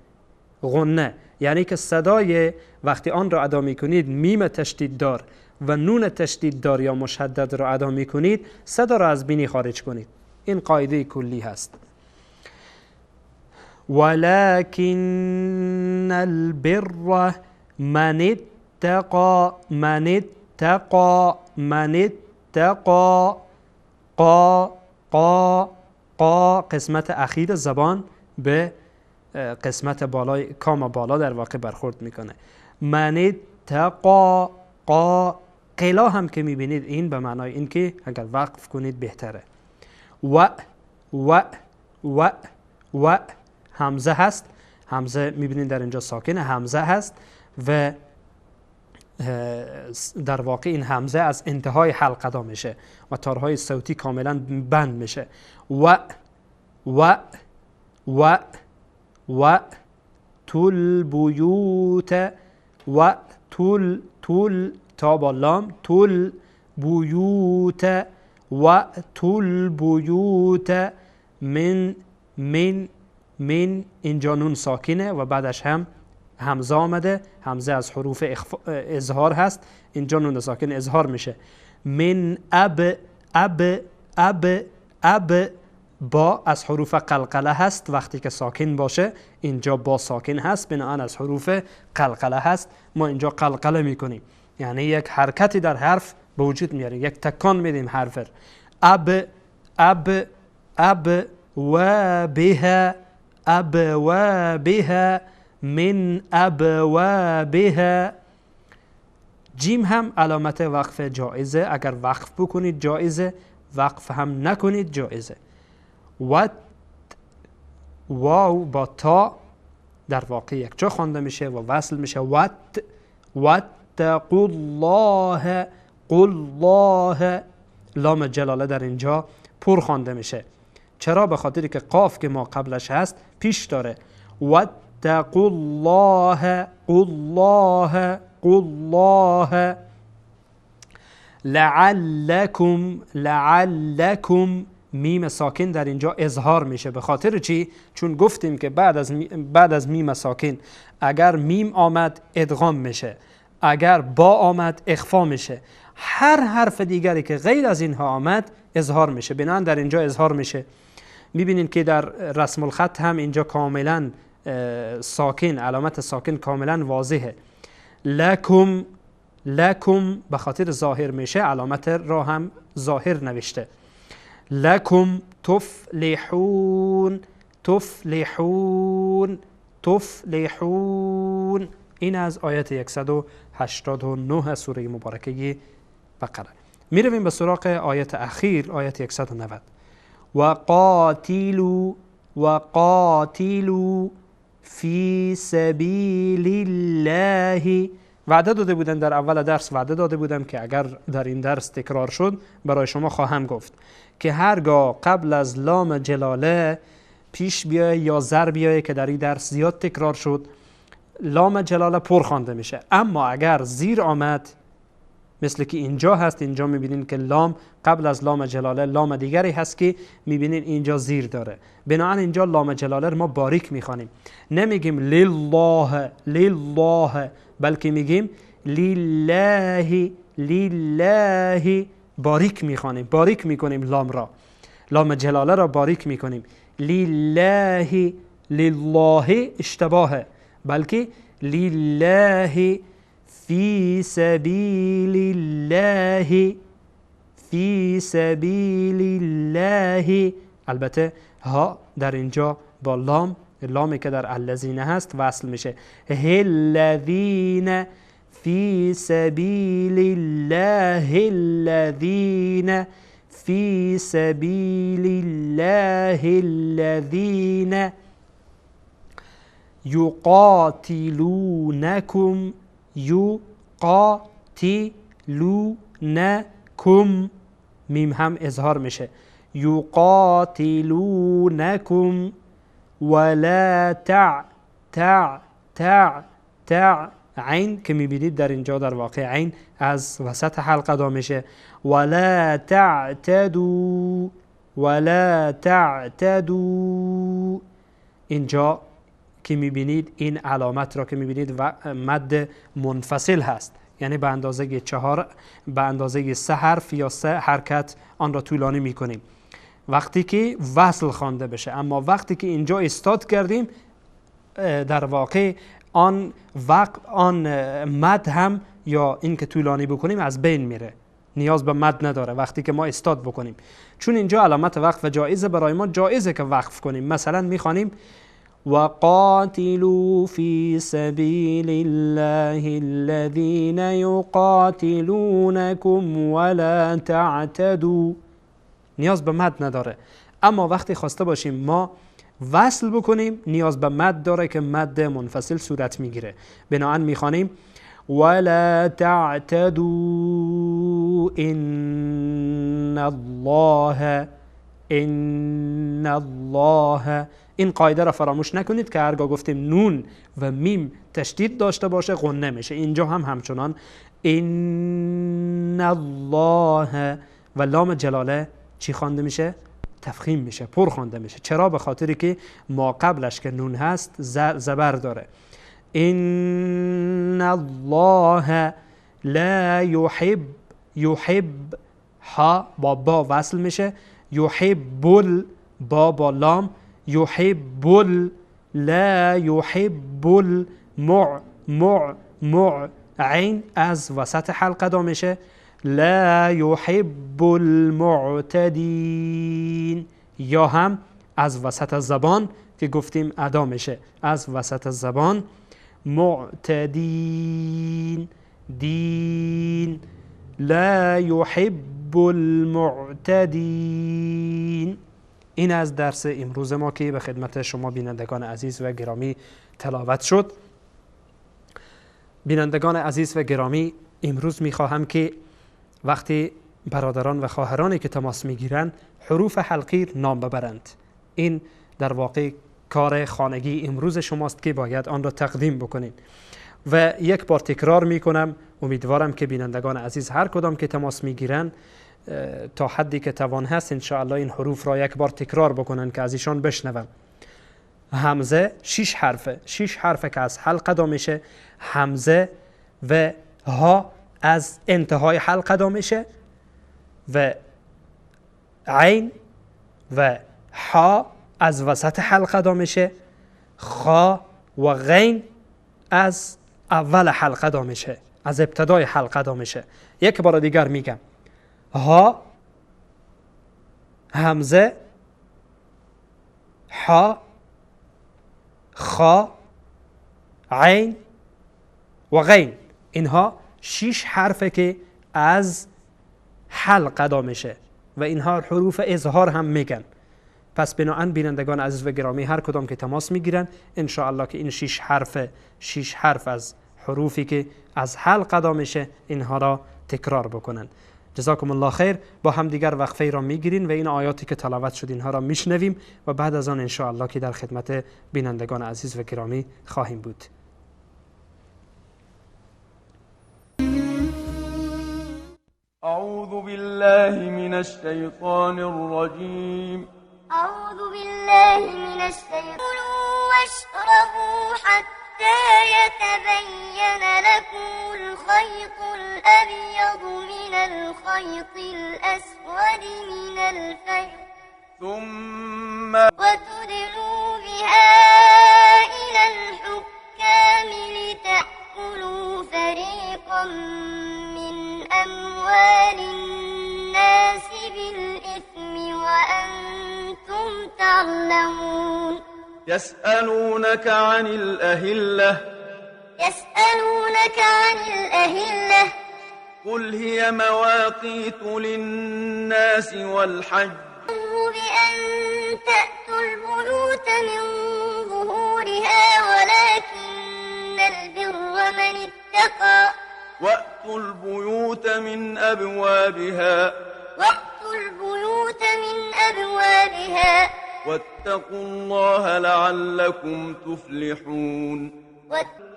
غنه یعنی که صدای وقتی آن را ادا می کنید، میم تشدید دار و نون تشدید دار یا مشدد را ادا می کنید، صدا را از بینی خارج کنید. این قاعده کلی هست. ولكن البر من اتقى من اتقى من اتقى قا قا قا، قسمت اخیر زبان به قسمت بالای کام بالا در واقع برخورد میکنه. من اتقا قا، قلا هم که میبینید این به معنای این که اگر وقف کنید بهتره. و و و و همزه هست، همزه میبینید در اینجا ساکن همزه هست و در واقع این همزه از انتهای حلق ادا میشه و تارهای صوتی کاملا بند میشه. و و و و تل بیوت و تل تل تا با لام تل بیوت و تل بیوت من من من، اینجا نون ساکنه و بعدش هم همزه آمده، همزه از حروف اظهار هست، اینجا نون ساکن اظهار میشه. من اب اب اب اب، با از حروف قلقله هست، وقتی که ساکن باشه اینجا با ساکن هست، بنابراین از حروف قلقله هست. ما اینجا قلقله میکنیم، یعنی یک حرکتی در حرف به وجود میاریم، یک تکان میدیم حرف. اب اب اب و بها اب و بها من ابوابها. جیم هم علامت وقف جایزه، اگر وقف بکنید جایزه، وقف هم نکنید جایزه. و واو با تا در واقع یک جا خوانده میشه و وصل میشه. وات واتقوا الله قل الله، لام جلاله در اینجا پر خوانده میشه. چرا؟ به خاطری که قاف که ما قبلش هست پیش داره. واتقوا الله قل الله قل الله لعلکم لعلکم، میم ساکن در اینجا اظهار میشه. به خاطر چی؟ چون گفتیم که بعد از میم ساکن اگر میم آمد ادغام میشه، اگر با آمد اخفا میشه، هر حرف دیگری که غیر از اینها آمد اظهار میشه. بنابراین در اینجا اظهار میشه. میبینین که در رسم الخط هم اینجا کاملا ساکن، علامت ساکن کاملا واضحه. لکم لکم به خاطر ظاهر میشه، علامت را هم ظاهر نوشته. لکم تفلحون تفلحون تفلحون. این از آیت 189 سوره مبارکه بقره. میرویم به سراغ آیت اخیر، آیت 190. و قاتلوا و قاتلوا فی سبیل الله. وعده داده بودن در اول درس، وعده داده بودم که اگر در این درس تکرار شد برای شما خواهم گفت که هرگاه قبل از لام جلاله پیش بیای یا زر بیای که در این درس زیاد تکرار شد، لام جلاله پر خوانده میشه. اما اگر زیر آمد، مثل که اینجا هست، اینجا میبینین که لام قبل از لام جلاله لام دیگری هست که میبینین اینجا زیر داره، بنابراین اینجا لام جلاله رو ما باریک میخوانیم، نمیگیم لله لله، بلکه میگیم لله لله، باریک میخوانیم، باریک میکنیم لام را، لام جلاله را باریک میکنیم. لله لله اشتباهه، بلکه لله فی سبیل الله فی سبیل الله. البته ها در اینجا با لام، لامی که در الذین هست وصل میشه. الذین فی سبیل الله الذین فی سبیل الله الذین یقاتلونکم یقاتلونکم، میم هم اظهار میشه، یقاتلونکم ولا تع تع تع تع، عین که میبینید در اینجا در واقع عین از وسط حلقه ادا میشه. ولا تعتدوا ولا تعتدوا، اینجا که میبینید این علامت را که میبینید و مد منفصل هست، یعنی به اندازه چهار، به اندازه سه حرف یا سه حرکت آن را طولانی میکنیم وقتی که وصل خوانده بشه. اما وقتی که اینجا استاد کردیم در واقع آن وقت آن مد هم یا این که طولانی بکنیم از بین میره، نیاز به مد نداره وقتی که ما استاد بکنیم، چون اینجا علامت وقف جایزه برای ما، جایزه که وقف کنیم. مثلا میخوانیم وقاتلوا في سبيل الله الذين يقاتلونكم ولا تعتدوا، نیاز به مد نداره. اما وقتی خواسته باشیم ما وصل بکنیم نیاز به مد داره که مد منفصل صورت میگیره، بنابراین میخوانیم ولا تعتدوا ان الله ان الله. این قاعده را فراموش نکنید که هرگاه گفتیم نون و میم تشدید داشته باشه غنه میشه، اینجا هم همچنان ان الله و لام جلاله چی خوانده میشه؟ تفخیم میشه، پر خوانده میشه. چرا؟ به خاطری که ما قبلش که نون هست زبر داره. ان الله لا يحب، يحب ها با با وصل میشه، يحب با با لام، يحب لا يحب مع مع مع، عین از وسط حلقه دا میشه، لا يحب المعتدین، یا هم از وسط زبان که گفتیم ادا میشه، از وسط زبان معتدین دین، لا يحب المعتدین. این از درس امروز ما که به خدمت شما بینندگان عزیز و گرامی تلاوت شد. بینندگان عزیز و گرامی، امروز میخواهم که وقتی برادران و خواهرانی که تماس میگیرند حروف حلقی نام ببرند. این در واقع کار خانگی امروز شماست که باید آن را تقدیم بکنید. و یک بار تکرار میکنم، امیدوارم که بینندگان عزیز هر کدام که تماس میگیرند تا حدی که توان هست انشاءالله این حروف را یک بار تکرار بکنن که از ایشان بشنوم. همزه 6 حرفه، 6 حرفه که از حلق ادا میشه. همزه و ها از انتهای حلق ادا میشه و عین و ها از وسط حلق ادا میشه، خا و غین از اول حلقه ادا میشه، از ابتدای حلقه ادا میشه. یک بار دیگر میگم، ها، همزه، حا، خا، عین و غین. اینها 6 حرفه که از حلق ادا میشه و اینها حروف اظهار هم میگن. پس بناهن بینندگان عزیز و گرامی هر کدام که تماس میگیرن انشاءالله که این 6 حرف از حروفی که از حلق ادا میشه اینها را تکرار بکنن. جزاکم الله خیر. با هم دیگر وقفه را میگیریم و این آیاتی که تلاوت شد اینها را میشنویم و بعد از آن انشاءالله که در خدمت بینندگان عزیز و گرامی خواهیم بود. اعوذ بالله من الشیطان الرجیم. اعوذ بالله من الشیطان. واشربوا حتى يتبين لكم الخيط الأبيض من الخيط الأسود من الفجر ثم وتدلوا بها إلى الحكام لتأكلوا فريقا من أموال الناس بالإثم وأنتم تعلمون. يسألونك عن الأهلة. يسألونك عن الأهلة. قل هي مواقيت للناس والحج. بأن تأتوا البيوت من ظهورها ولكن البر من اتقى. وأتوا البيوت من أبوابها. وأتوا البيوت من أبوابها. واتقوا الله لعلكم تفلحون.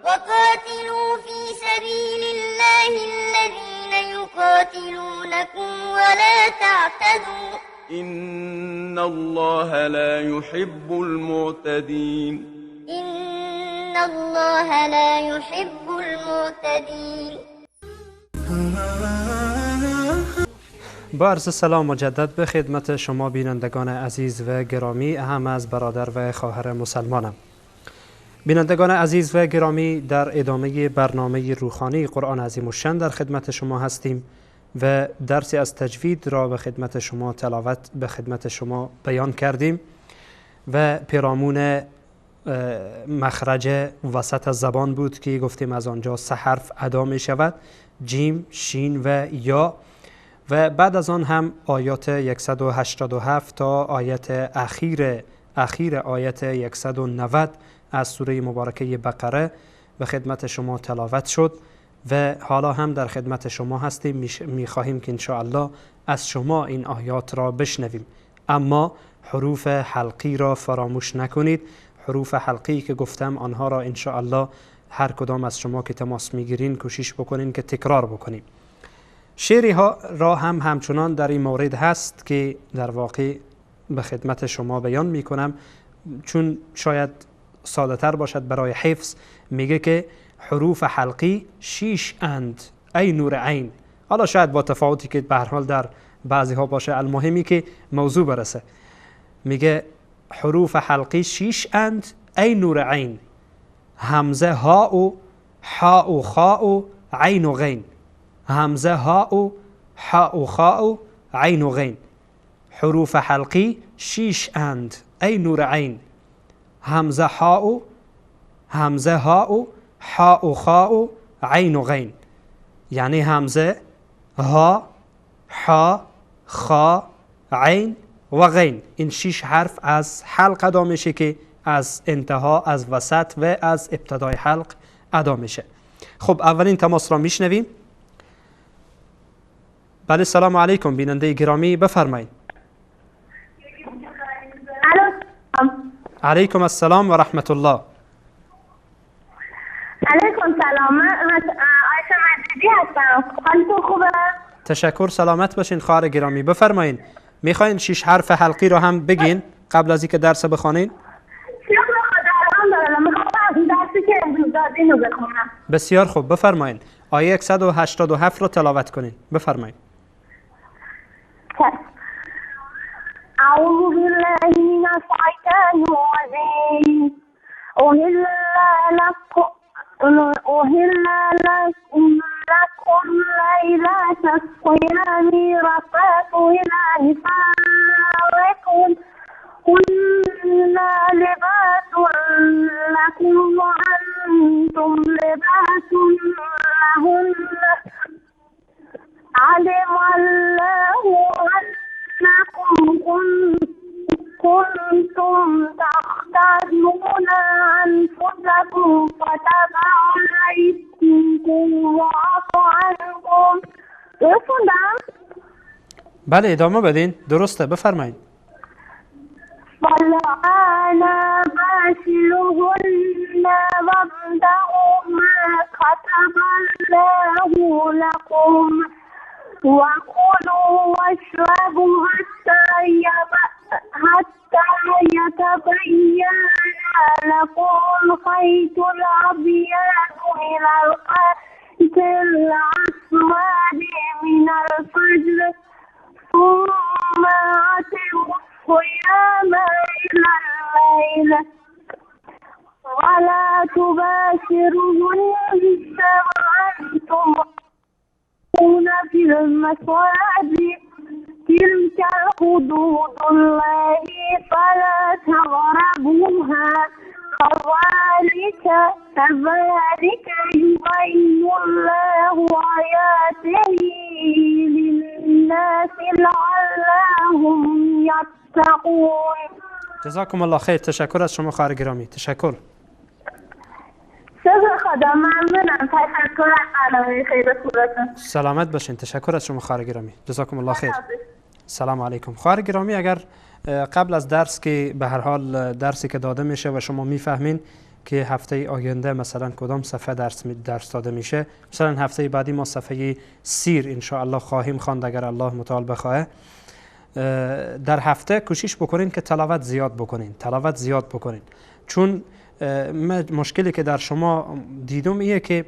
وقاتلوا في سبيل الله الذين يقاتلونكم ولا تعتدوا إن الله لا يحب المعتدين. إن الله لا يحب المعتدين. با عرض سلام مجدد به خدمت شما بینندگان عزیز و گرامی، هم از برادر و خواهر مسلمانم. بینندگان عزیز و گرامی، در ادامه برنامه روخانی قرآن عظیم الشان در خدمت شما هستیم و درسی از تجوید را به خدمت شما تلاوت به خدمت شما بیان کردیم و پیرامون مخرج وسط زبان بود که گفتیم از آنجا 3 حرف ادا می شود، جیم، شین و یا. و بعد از آن هم آیات 187 تا آیت اخیر آیت 190 از سوره مبارکه بقره به خدمت شما تلاوت شد و حالا هم در خدمت شما هستیم. میخواهیم که انشاءالله از شما این آیات را بشنویم، اما حروف حلقی را فراموش نکنید. حروف حلقی که گفتم آنها را انشاءالله هر کدام از شما که تماس میگیرین کوشش بکنین که تکرار بکنیم. شعری ها را هم همچنان در این مورد هست که در واقع به خدمت شما بیان میکنم، چون شاید ساده تر باشد برای حفظ. میگه که حروف حلقی 6 اند ای نور عین، حالا شاید با تفاوتی که به هر حال در بعضی ها باشه، المهمی که موضوع برسه. میگه حروف حلقی 6 اند ای نور عین، همزه ها و حا و خا و عین و غین. همزه ها و حا و خا و عین و غین. حروف حلقی 6 اند ای نور عین، همزه ها و همزه ها و حا و خا و عین و غین. یعنی همزه ها، حا، خا، عین و غین، این 6 حرف از حلق ادا میشه که از انتها، از وسط و از ابتدای حلق ادا میشه. خب اولین تماس را میشنویم. بله، سلام علیکم بیننده گرامی، بفرمایید. علیکم السلام و رحمت الله. علیکم سلام، من عایشه مجیدی هستم. حالتون خوبه؟ تشکر، سلامت باشین خواهر گرامی. بفرمایین، میخواین 6 حرف حلقی رو هم بگین قبل از اینکه درس بخوانین؟ درسی که امروز دادین رو بخونم. بسیار خوب، بفرمایین. آیه 187 رو تلاوت کنین، بفرمایین. اعوذ بالله من الشیطان الرجیم. اهل لكم لكم ليلة الصيام رفث إلى نسائكم هن لباس لكم وأنتم لباس لهن. علم الله أنكم كنتم تختارون أنفسكم فتاب عليكم وعفى عنكم. بخوندم؟ بله ادامه بدین. درسته، بفرمایید. فالآن باشروهن وابتغوا ما كتب الله لكم وكلوا واشربوا حتى يتبين لكم الخيط الأبيض من الخيط الأسود من الفجر ثم أتموا الصيام إلى الليل ولا تباشرهن وأنتم في المساجد تلك حدود الله فلا تقربوها كذلك يبين الله آياته للناس لعلهم يتقون. جزاکم الله خیر. تشکر از شما خواهر گرامی. تشکر. شکر خدا، ممنونم. تشکر از برنامه خیلی خوبتون. سلامت باشین. تشکر از شما خواهر گرامی. جزاکم الله خیر. سلام علیکم. خواهر گرامی، اگر قبل از درس که به هر حال درسی که داده میشه و شما میفهمین که هفته آینده مثلا کدام صفحه درس داده میشه، مثلا هفته بعدی ما صفحه سیر انشاءالله خواهیم خواند اگر الله متعال بخواه. در هفته کوشش بکنین که تلاوت زیاد بکنین، تلاوت زیاد بکنین، چون مشکلی که در شما دیدم ایه که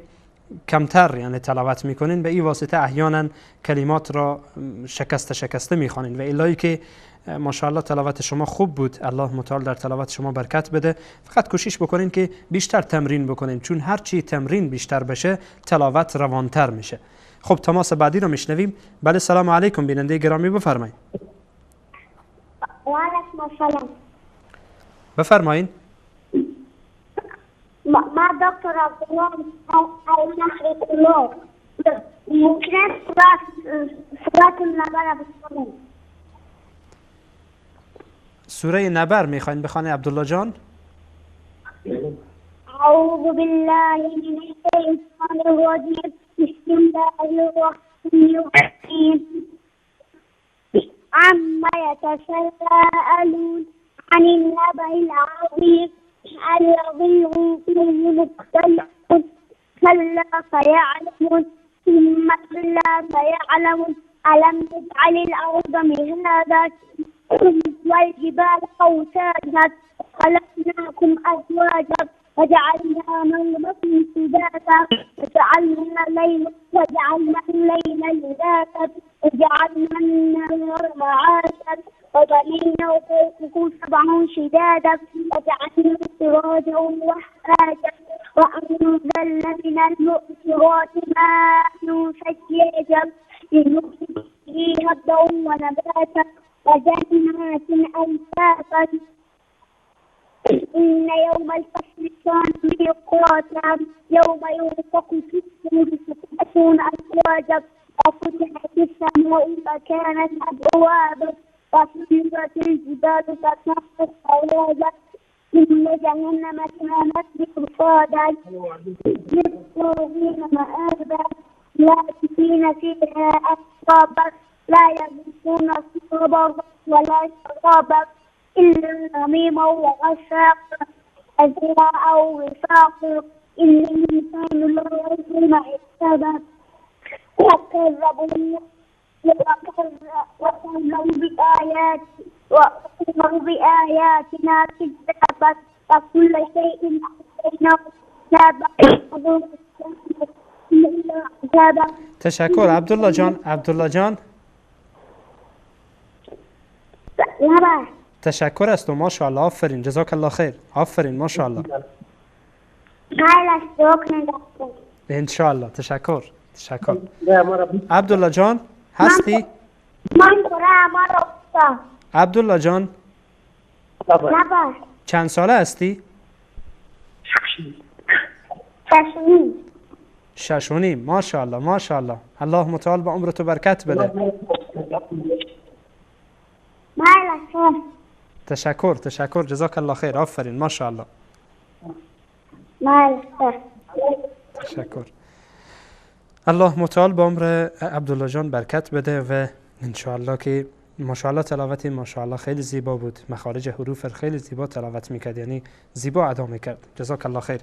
کمتر یعنی تلاوت میکنین، به این واسطه احیانا کلمات را شکسته شکسته میخوانین و الهی که ماشاءالله تلاوت شما خوب بود، الله متعال در تلاوت شما برکت بده. فقط کوشش بکنین که بیشتر تمرین بکنین، چون هرچی تمرین بیشتر بشه تلاوت روانتر میشه. خب تماس بعدی رو میشنویم. بله سلام علیکم، بیننده گرامی بفرمایید. و علیکم السلام. بفرمایید. ما دکتر عبدالله ممکن سورة النبر بخونیم؟ سوره نبر میخواین بخوانید عبدالله جان؟ اعوذ بالله من الشیطان الرجیم، بسم الله الرحمن الرحیم. عما يتساءلون عن النبأ العظیم الذي هم فيه مختلفون كلا سيعلمون ثم كلا سيعلمون ألم نجعل الأرض مهادا والجبال أوتادا خلقناكم أزواجا وجعلنا نومكم سباتا وجعلنا الليل لباسا وجعلنا النهار معاشا وبنينا فوقكم سبعا شدادا وجعلنا سراجا وهاجا وأنزلنا من المعصرات ماء ثجاجا لنخرج به هبا ونباتا وجنات ألفافا. إن يوم الفصل كان ميقاتا يوم ينفخ في الصور فتأتون أفواجا وفتحت السماء فكانت أبوابا وسيرت الجبال فكانت سرابا. إن جهنم كانت مرصادا للطاغين مآبا لابثين فيها أحقابا لا يذوقون فيها بردا ولا شرابا إلا حميما وغساقا جزاء وفاقا. إن الإنسان ليظلم حسابا وكذبوا بآياتنا كذابا وكل شيء أحصيناه كتابا. تشکر عبدالله جان. عبدالله جان تشکر از تو، ماشاءالله، آفرین، جزاک الله خیر، آفرین، ماشاءالله. انشاءالله. تشکر تشکر. عبدالله جان هستی؟ من سوره. عبدالله جان چند ساله هستی؟ 6.5. ماشاءالله ماشاءالله، الله متعال به عمر تو برکت بده. تشکر تشکر، جزاک الله خیر، آفرین ماشاءالله. تشکر. الله متعال به عمر عبدالله جان برکت بده و انشاءالله که ماشاءالله تلاوت ماشاءالله خیلی زیبا بود، مخارج حروف خیلی زیبا تلاوت میکرد، یعنی زیبا ادا میکرد. جزاک الله خیر.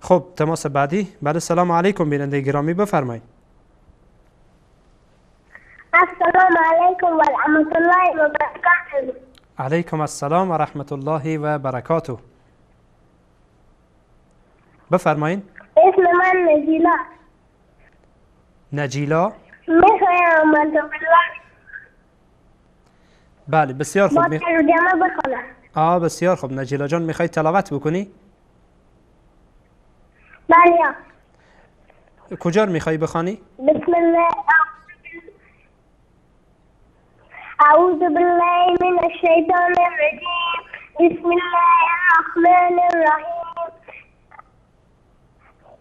خب تماس بعدی. بله سلام علیکم بیننده گرامی، بفرمایید. السلام علیکم و رحمت الله و برکاته. علیکم السلام و رحمت الله و برکاته. بفرمایید. اسم من نجیلا. نجیلا؟ میخوایم بله بسیار خوب. با ترجمه بخونم. آه بسیار خوب. نجیلا جان میخوای تلاوت بکنی؟ بله. کجا رو میخوای بخوانی؟ بسم الله. اعوذ بالله من الشیطان الرجیم. بسم الله الرحمن الرحیم.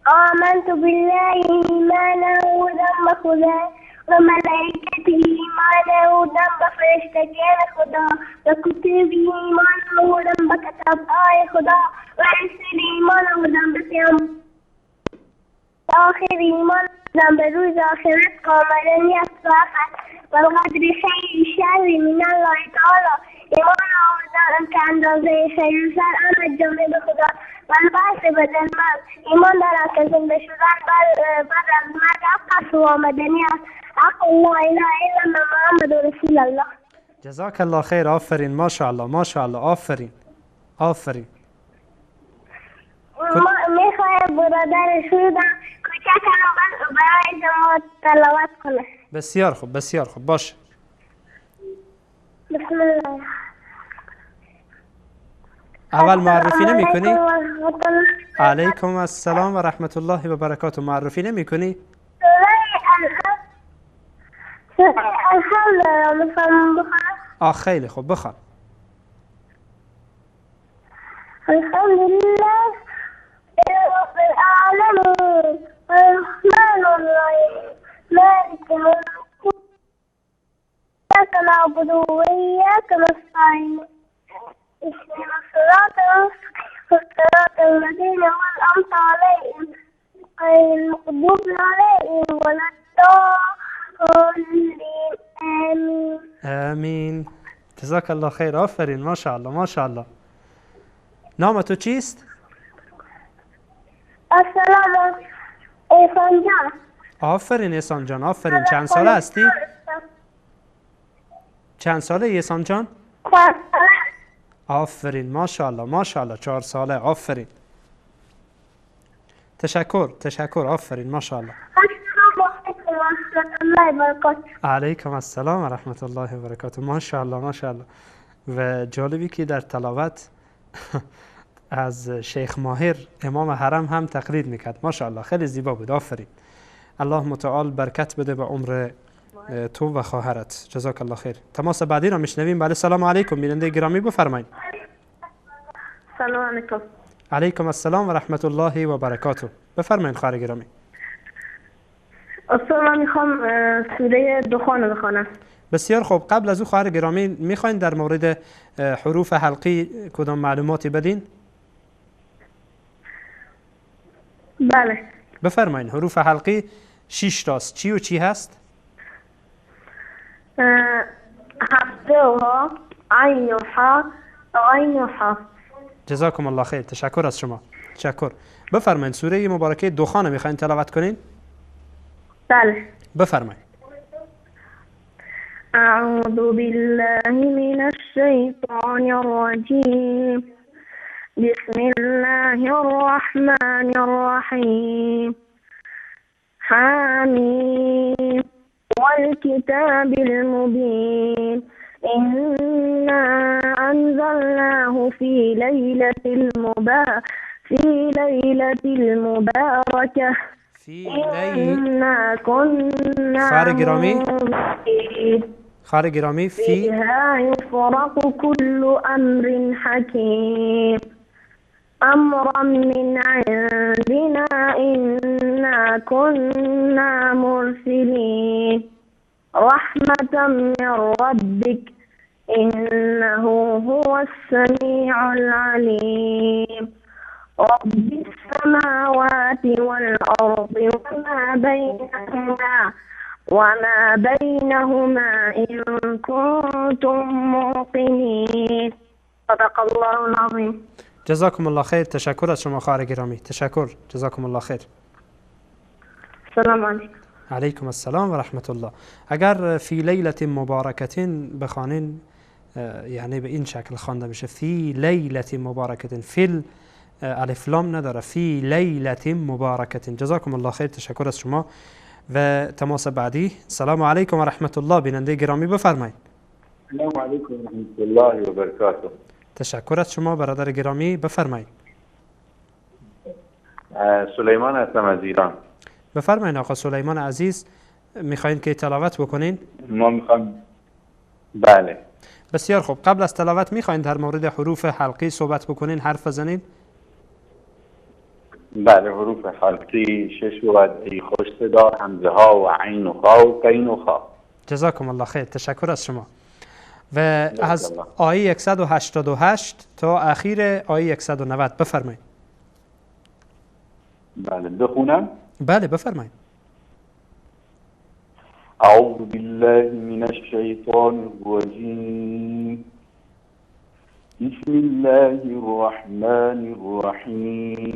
آمنت بالله ایمانا ذنب خدا و ملائکته ایمانا ذنب فرشتگان خدا و کتب ایمانا ذنب کتابهای خدا و رسول ایمانا ذنب پیامبر آخر ایمان به روز آخرت کاملا است و والقدر خیر شر من الله تعالی. ایمان آوردن که اندازه خیر و شر همه جانب خدا والبعث بعد الموت. ایمان دارم که زنده شدن بعد از مرگ حق است و آمدنی است. حق لا اله الا الله محمد رسول الله. جزاک الله خیر، آفرین ماشاءالله ماشاءالله، آفرین آفرین. میخوایم برادر شدم کوچکم برای شما تلاوت کنه. بسیار خوب بسیار خوب، باشه. بسم الله. اول معرفی نمی کنی؟ علیکم السلام و رحمت الله و برکاته. معرفی نمی کنی؟ الحمدلله میخوام بخوانم. آه خیلی خوب بخوان. الحمدلله رب العالمین الرحمن الرحیم مالک یوم الدین ایاک نعبد و ایاک نستعین اهدنا الصراط المستقیم صراط الذین انعمت علیهم غیر المغضوب علیهم ولا الضالین. آمین. آمین. جزاک الله خیر، آفرین ماشاءالله ماشاءالله. نام تو چیست؟ السلام احسان جان. آفرین احسان جان، آفرین. چند ساله هستی؟ چند ساله احسان جان؟ 4 ساله. آفرین ماشاءالله ماشاءالله، 4 ساله، آفرین. تشکر تشکر، آفرین ماشاءالله. السلام علیکم و رحمت الله و برکاته. علیکم السلام و رحمت الله و برکاته. ماشاءالله ماشاءالله. و جالبی که در تلاوت از شیخ ماهر امام حرم هم تقلید میکرد. ماشاءالله خیلی زیبا بود، آفرین. الله متعال برکت بده به عمر تو و خواهرت. جزاک الله خیر. تماس بعدی را میشنویم. بله سلام علیکم بیننده گرامی، بفرمایید. سلام علیکم. علیکم السلام و رحمت الله و برکاته. بفرمایید خواهر گرامی. استاد من میخوام سوره دخان رو بخوانم. بسیار خوب. قبل از او خواهر گرامی میخواین در مورد حروف حلقی کدام معلوماتی بدین؟ بله. بفرمایید. حروف حلقی 6 تاست، چی و چی هست؟ هفته ها، عین و حا، عین و حا. جزاکم الله خیر، تشکر از شما. تشکر. بفرمایید سوره مبارکه دخان میخواین تلاوت کنین؟ بله. بفرمایید. اعوذ بالله من الشیطان الرجیم. بسم الله الرحمن الرحیم. حامیم والکتاب المبین. إنا أنزلناه في ليلة المباركة. فی لی إنا كنا خواهر گرامی، منذرين. خواهر گرامی، فی فيها يفرق كل أمر حكيم أمرا من عندنا إنا كنا مرسلين رحمة من ربك إنه هو السميع العليم. رب السماوات والأرض وما بينهما إن كنتم موقنين. صدق الله العظيم. جزاکم الله خیر. تشکر از شما خواهر گرامی، تشکر، جزاکم الله خیر. السلام علیکم. علیکم السلام و رحمت الله. اگر فی لیلة مبارکة بخوانین، یعنی به این شکل خوانده میشه، فی لیلة مبارکة، فیل الف لام نداره، فی لیلة مبارکة. جزاکم الله خیر، تشکر از شما. و تماس بعدی. سلام علیکم و رحمت الله. بیننده گرامی بفرمایید. السلام علیکم و رحمت الله و برکاته. تشکر از شما برادر گرامی، بفرمایید. سلیمان هستم از ایران. بفرمایید آقا سلیمان عزیز، میخواین که تلاوت بکنین؟ ما میخوایم، بله. بسیار خوب. قبل از تلاوت میخواین در مورد حروف حلقی صحبت بکنین، حرف بزنین؟ بله، حروف حلقی 6 و ای خوش صدا، همزه ها و عین و خا و قین و خا. جزاکم الله خیر، تشکر از شما. و از آیه 188 تا اخیر آیه 190 بفرمایید. بله، بخونم؟ بله بفرمایید. اعوذ بالله من الشیطان الرجیم. بسم الله الرحمن الرحیم.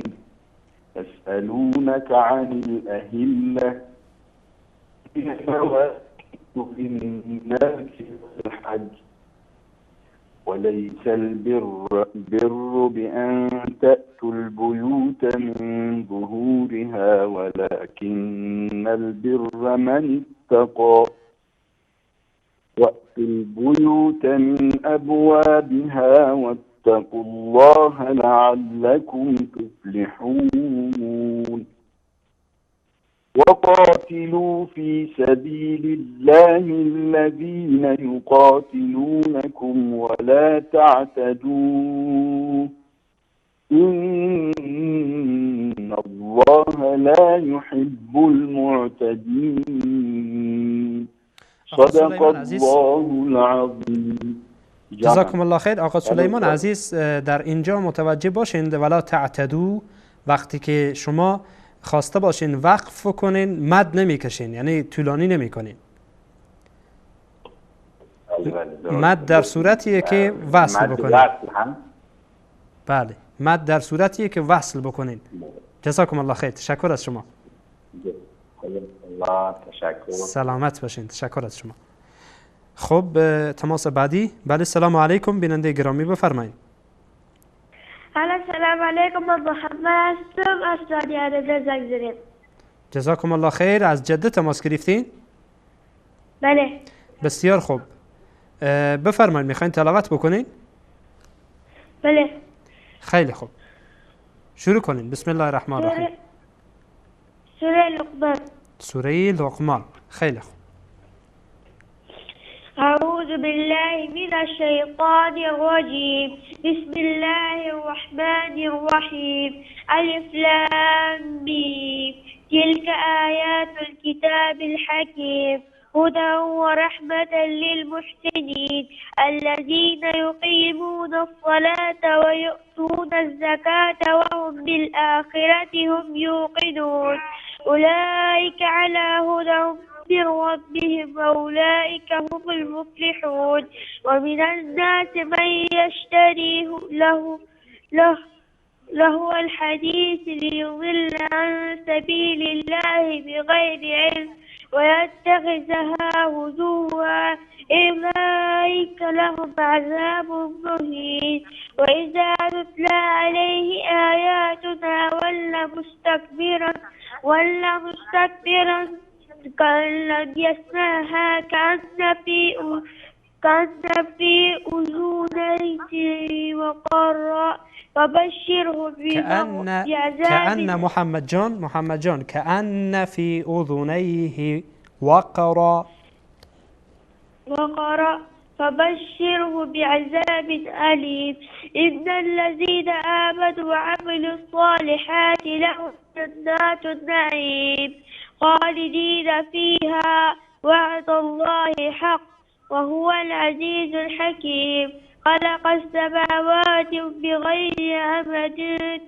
يسألونك عن الأهلة هي مواقيت للناس والحج وليس البر بأن تأتوا البيوت من ظهورها ولكن البر من اتقى وأتوا البيوت من أبوابها واتقوا الله لعلكم تفلحون. وقاتلوا في سبيل الله الذين يقاتلونكم ولا تعتدوا إن الله لا يحب المعتدين. صدق الله العظیم. جزاکم الله خیر. آقا سلیمان عزیز، در اینجا متوجه باشین ولا تعتدو، وقتی که شما خواسته باشین وقف کنین مد نمیکشین، یعنی طولانی نمیکنین. مد در صورتیه که وصل بکنین. بله، مد در صورتیه که وصل بکنین. جزاکم الله خیر، تشکر از شما. سلامت باشین، تشکر از شما. خب تماس بعدی. بله، سلام علیکم بیننده گرامی، بفرمایید. سلام علیکم، من محمد هستم از سعودی عربی زنگ زدم. جزاکم الله خیر. از جده تماس گرفتین؟ بله. بسیار خوب، بفرمایید، میخواین تلاوت بکنین؟ بله. خیلی خوب، شروع کنین. بسم الله الرحمن الرحیم. سوره لقمان. سوره لقمان. خیلی خوب. أعوذ بالله من الشيطان الرجيم. بسم الله الرحمن الرحيم. ألف لام ميم. تلك آيات الكتاب الحكيم هدى ورحمة للمحسنين الذين يقيمون الصلاة ويؤتون الزكاة وهم بالآخرة هم يوقنون. أولئك على هدى من ربهم وأولئك هم المفلحون. ومن الناس من يشتري له الحديث ليضل عن سبيل الله بغير علم ويتخذها هزوا. أولئك لهم عذاب مهين. وإذا تتلى عليه آياتنا ولى مستكبرا كأن لم يسمعها كأن في أذنيه وقرا وبشره بعذاب. كأن محمد جان، محمد جان، كأن في أذنيه وقرا. وقرا فبشره بعذاب أليم. إن الذين آمنوا وعملوا الصالحات لهم جنات النعيم خالدين فيها وعد الله حق وهو العزيز الحكيم. خلق السماوات بغير عمد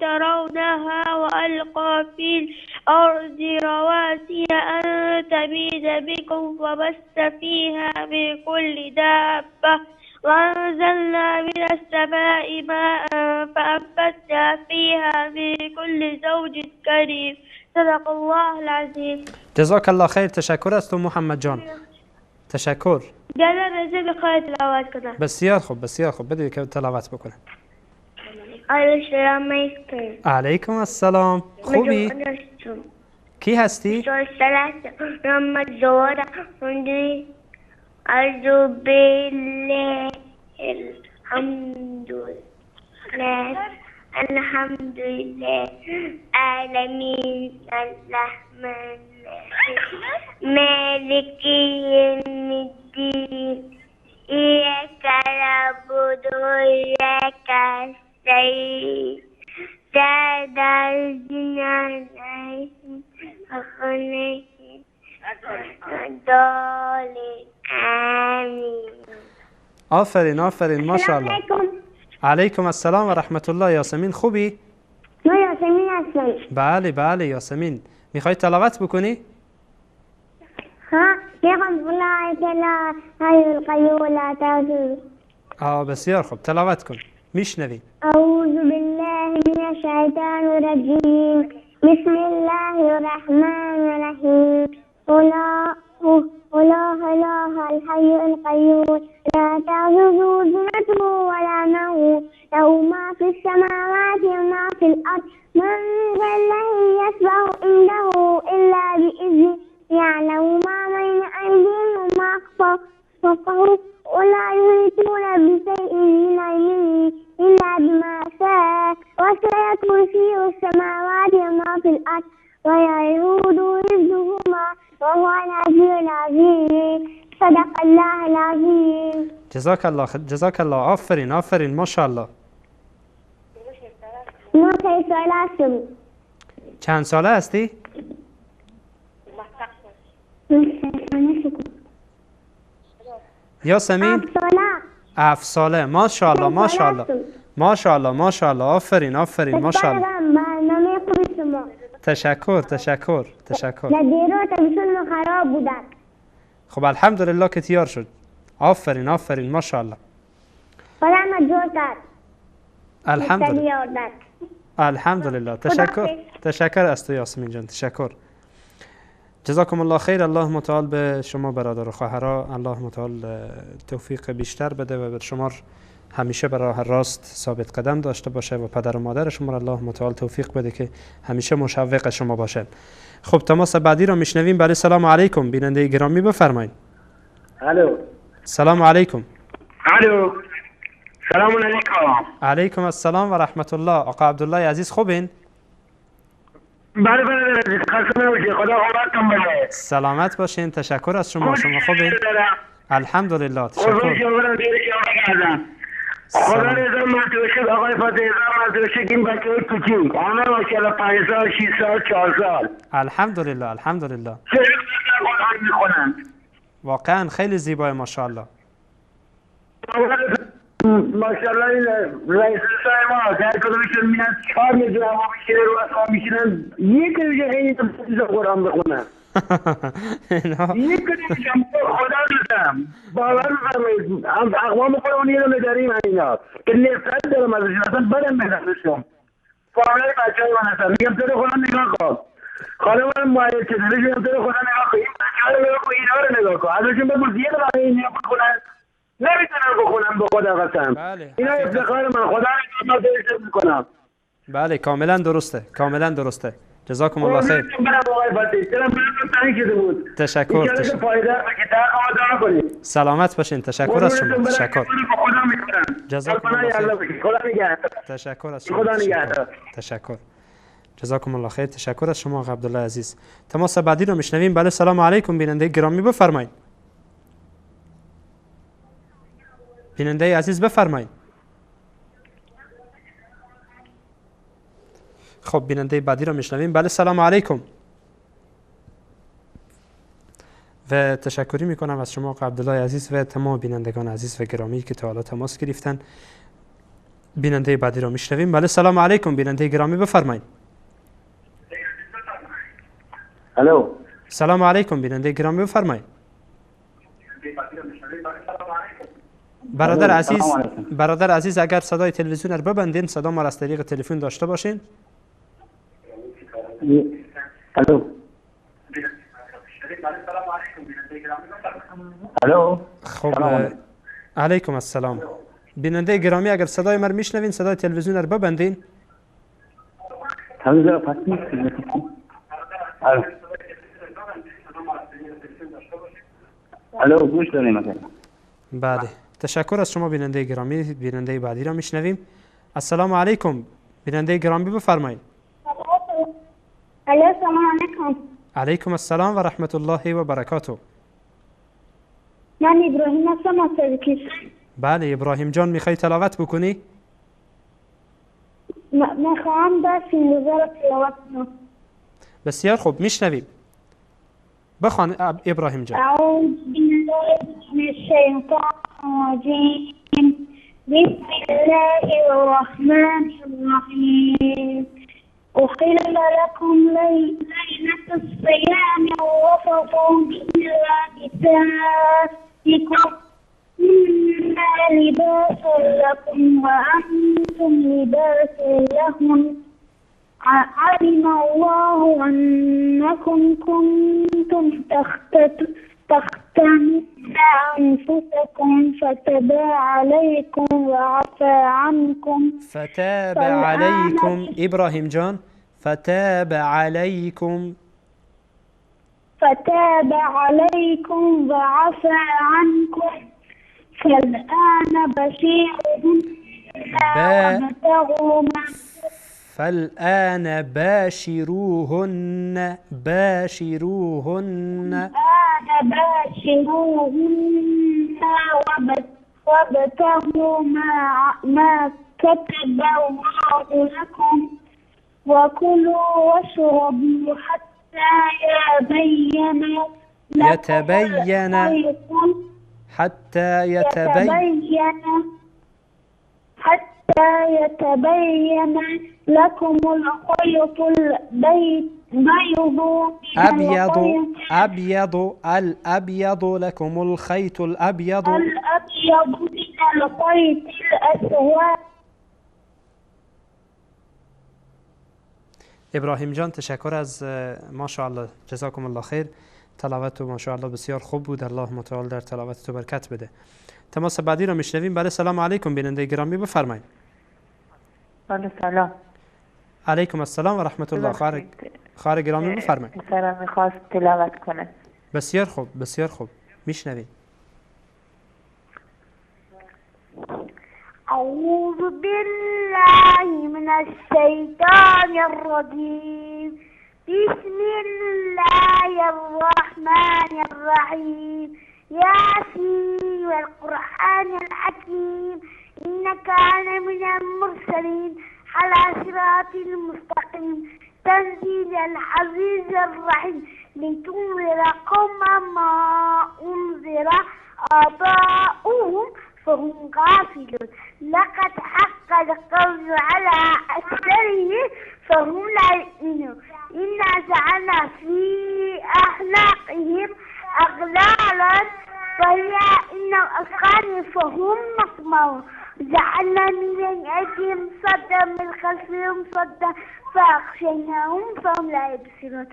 ترونها وألقى في الأرض رواسي أن تميد بكم وبث فيها من كل دابة وأنزلنا من السماء ماء فأنبتنا فيها من كل زوج كريم. صدق الله العظیم. جزاک الله خیر. تشکر از تو محمد جان. تشکر. بسیار خوب، بسیار خوب. بدید که تلاوت بکنه. السلام علیکم. علیکم السلام. خوبی؟ کی هستی؟ الحمد لله العالمین الرحمن الرحیم مالک یوم الدین ایاک نعبد و ایاک نستعین آفرین، آفرین، ماشاءالله. علیکم السلام و رحمت الله. یاسمین خوبی؟ من یاسمین هستم. بله بله یاسمین، میخوای تلاوت بکنی؟ ها، میخوام. بسیار خوب، تلاوت کن، میشنویم. اعوذ بالله من الشیطان الرجیم، بسم الله الرحمن الرحیم. الله الله الحي القيوم لا تأخذه سنة ولا نوم له ما في السماوات وما في الأرض من ذا الذي يشفع عنده إلا بإذنه يعلم ما بين أيديهم وما خلفهم ولا يحيطون بشيء من علمه إلا بما شاء وسع كرسيه السماوات وما في الأرض ولا يئوده حفظهما وهو العلي العظیم. صدق الله العظیم. جزاک الله، جزاک الله. آفرین، آفرین، ماشاءالله. من 6 ساله هستم. چند ساله هستی؟ یاسمین؟ 7 ساله. ماشاءالله، ماشاءالله، ماشاءالله، ماشاءالله. آفرین، آفرین، ماشاءالله. برنامه خوب شما. تشکر، تشکر، تشکر. در تلویزیون خراب بودن. خب الحمدلله که تیار شد. آفرین، آفرین، ماشاءالله. خدا جور کرد. الحمدلله، الحمدلله. تشکر، تشکر از تو یاسمین جان، تشکر. جزاکم الله خیر. الله متعال به شما برادر و خواهرها الله متعال توفیق بیشتر بده و به شما همیشه بر راه راست ثابت قدم داشته باشه و پدر و مادر شما را الله متعال توفیق بده که همیشه مشوق شما باشه. خب تماس بعدی را میشنویم. برای سلام علیکم بیننده گرامی، بفرمایید. الو. سلام علیکم. الو. سلام علیکم. علیکم السلام و رحمت الله. آقا عبدالله عزیز خوبین؟ بله بله عزیز، خسته نباشید، خدا قوتتون بده. سلامت باشین، تشکر از شما. شما خوبین؟ الحمدلله، تشکر. خدا رضا مرتبه آقای فاطمه رضا مرتبه این بچه‌های کوچیک همه ماشاءالله 5 سال 6 سال 4 سال. الحمدلله، الحمدلله. میخونن واقعا خیلی زیبای ماشاءالله. ماشاءالله این رئیس ما در کدومشون میان 4 میلیون هوا میشینه رو اصلا میشینن یک میشه خیلی قرآن بخونن. یک کدومشون خدا دوستم باور بفرمایید اقوام خودمون یه دونه داریم اینا که نفرت دارم ازشون، اصلا بدم میاد ازشون. فامیل بچه‌های من هستن، میگم تو رو خدا نگاه کن، خاله من معید شده، میگم تو رو خدا نگاه کن، این بچه‌ها رو نگاه کن، اینا رو نگاه کن، ازشون بپرس یه دونه اینا بخونن نمیتونم بخونم به خدا قسم. اینا افتخار من، خدا رو میکنم. بله کاملا درسته، کاملا درسته. جزاکم الله خیر. تشکر. سلامت باشین. تشکر از شما. تشکر. جزاکم الله خیر. تشکر از شما. تشکر. جزاکم الله خیر. تشکر از شما آقا عبدالله عزیز. تماس بعدی رو میشنویم. بله سلام علیکم، بیننده گرامی بفرمایید. بیننده عزیز بفرمایید. خب بیننده بعدی رو میشنویم. بله سلام علیکم. و تشکری میکنم از شما آقا عبدالله عزیز و تمام بینندگان عزیز و گرامی که تا حالا تماس گرفتن. بیننده بعدی رو میشنویم. بله سلام علیکم، بیننده گرامی بفرمایید. الو سلام علیکم، بیننده گرامی بفرمایید. برادر عزیز، برادر عزیز اگر صدای تلویزیون رو ببندین، صدا ما را از طریق تلفن داشته باشین. الو الو. خب علیکم السلام. بیننده گرامی اگر صدای ما رو میشنوین، صدای تلویزیون رو ببندین. الو گوش داریم. بله تشکر از شما بیننده گرامی. بیننده بعدی را میشنویم. السلام علیکم، بیننده گرامی بفرمایید. الو السلام علیکم. علیکم السلام و رحمت الله و برکاته. من ابراهیم هستم از تاجیکستان. بله ابراهیم جان، میخوای تلاوت بکنی؟ میخوام درس امروزه را تلاوت کنم. بسیار خوب، میشنویم. بخوان ابراهیم جان. اعوذ بالله من الشیطان الرجیم. بسم الله الرحمن الرحیم. أحل لكم ليلة الصيام الرفث إلى نسائكم هن لباس لكم وأنتم لباس لهن. علم الله أنكم كنتم تختانون أنفسكم فتاب عليكم وعفى عنكم. فتاب عليكم إبراهيم جان، فتاب عليكم. فتاب عليكم وعفى عنكم فالآن بشيرهن وابتغوا ما فالآن باشروهن. باشروهن. الآن باشروهن وابتغوا ما كتب الله لكم وكلوا واشربوا حتى يتبين حتى يتبين لكم الخيط الأبيض الأبيض لكم الخيط الأبيض من الخيط الأسود. ابراهیم جان تشکر از ماشاءالله، جزاکم الله خیر. تلاوت تو ماشاءالله بسیار خوب بود، الله متعال در تلاوت تو برکت بده. تماس بعدی رو میشنویم. بله سلام علیکم، بیننده گرامی بفرمایید. بله سلام. علیکم السلام و رحمت الله. خواهر گرامی بفرمایید. سلام، میخواست تلاوت کنه. بسیار خوب، بسیار خوب، میشنویم. اعوذ بالله من الشیطان الرجیم. بسم الله الرحمن الرحیم. یاسین والقرآن الحکیم. إنك لمن المرسلين على صراط المستقيم. تنزيل العزيز الرحيم. لتنذر قوما ما أنذر آباؤهم فهم غافلون. لقد حق القول على أكثرهم فهم لا يؤمنون. إنا جعلنا في أعناقهم أغلالا فهي إن الأذقان فهم مقمحون. جعلنا من بين أيديهم سدا من خلفهم سدا فأغشيناهم فهم لا يبصرون.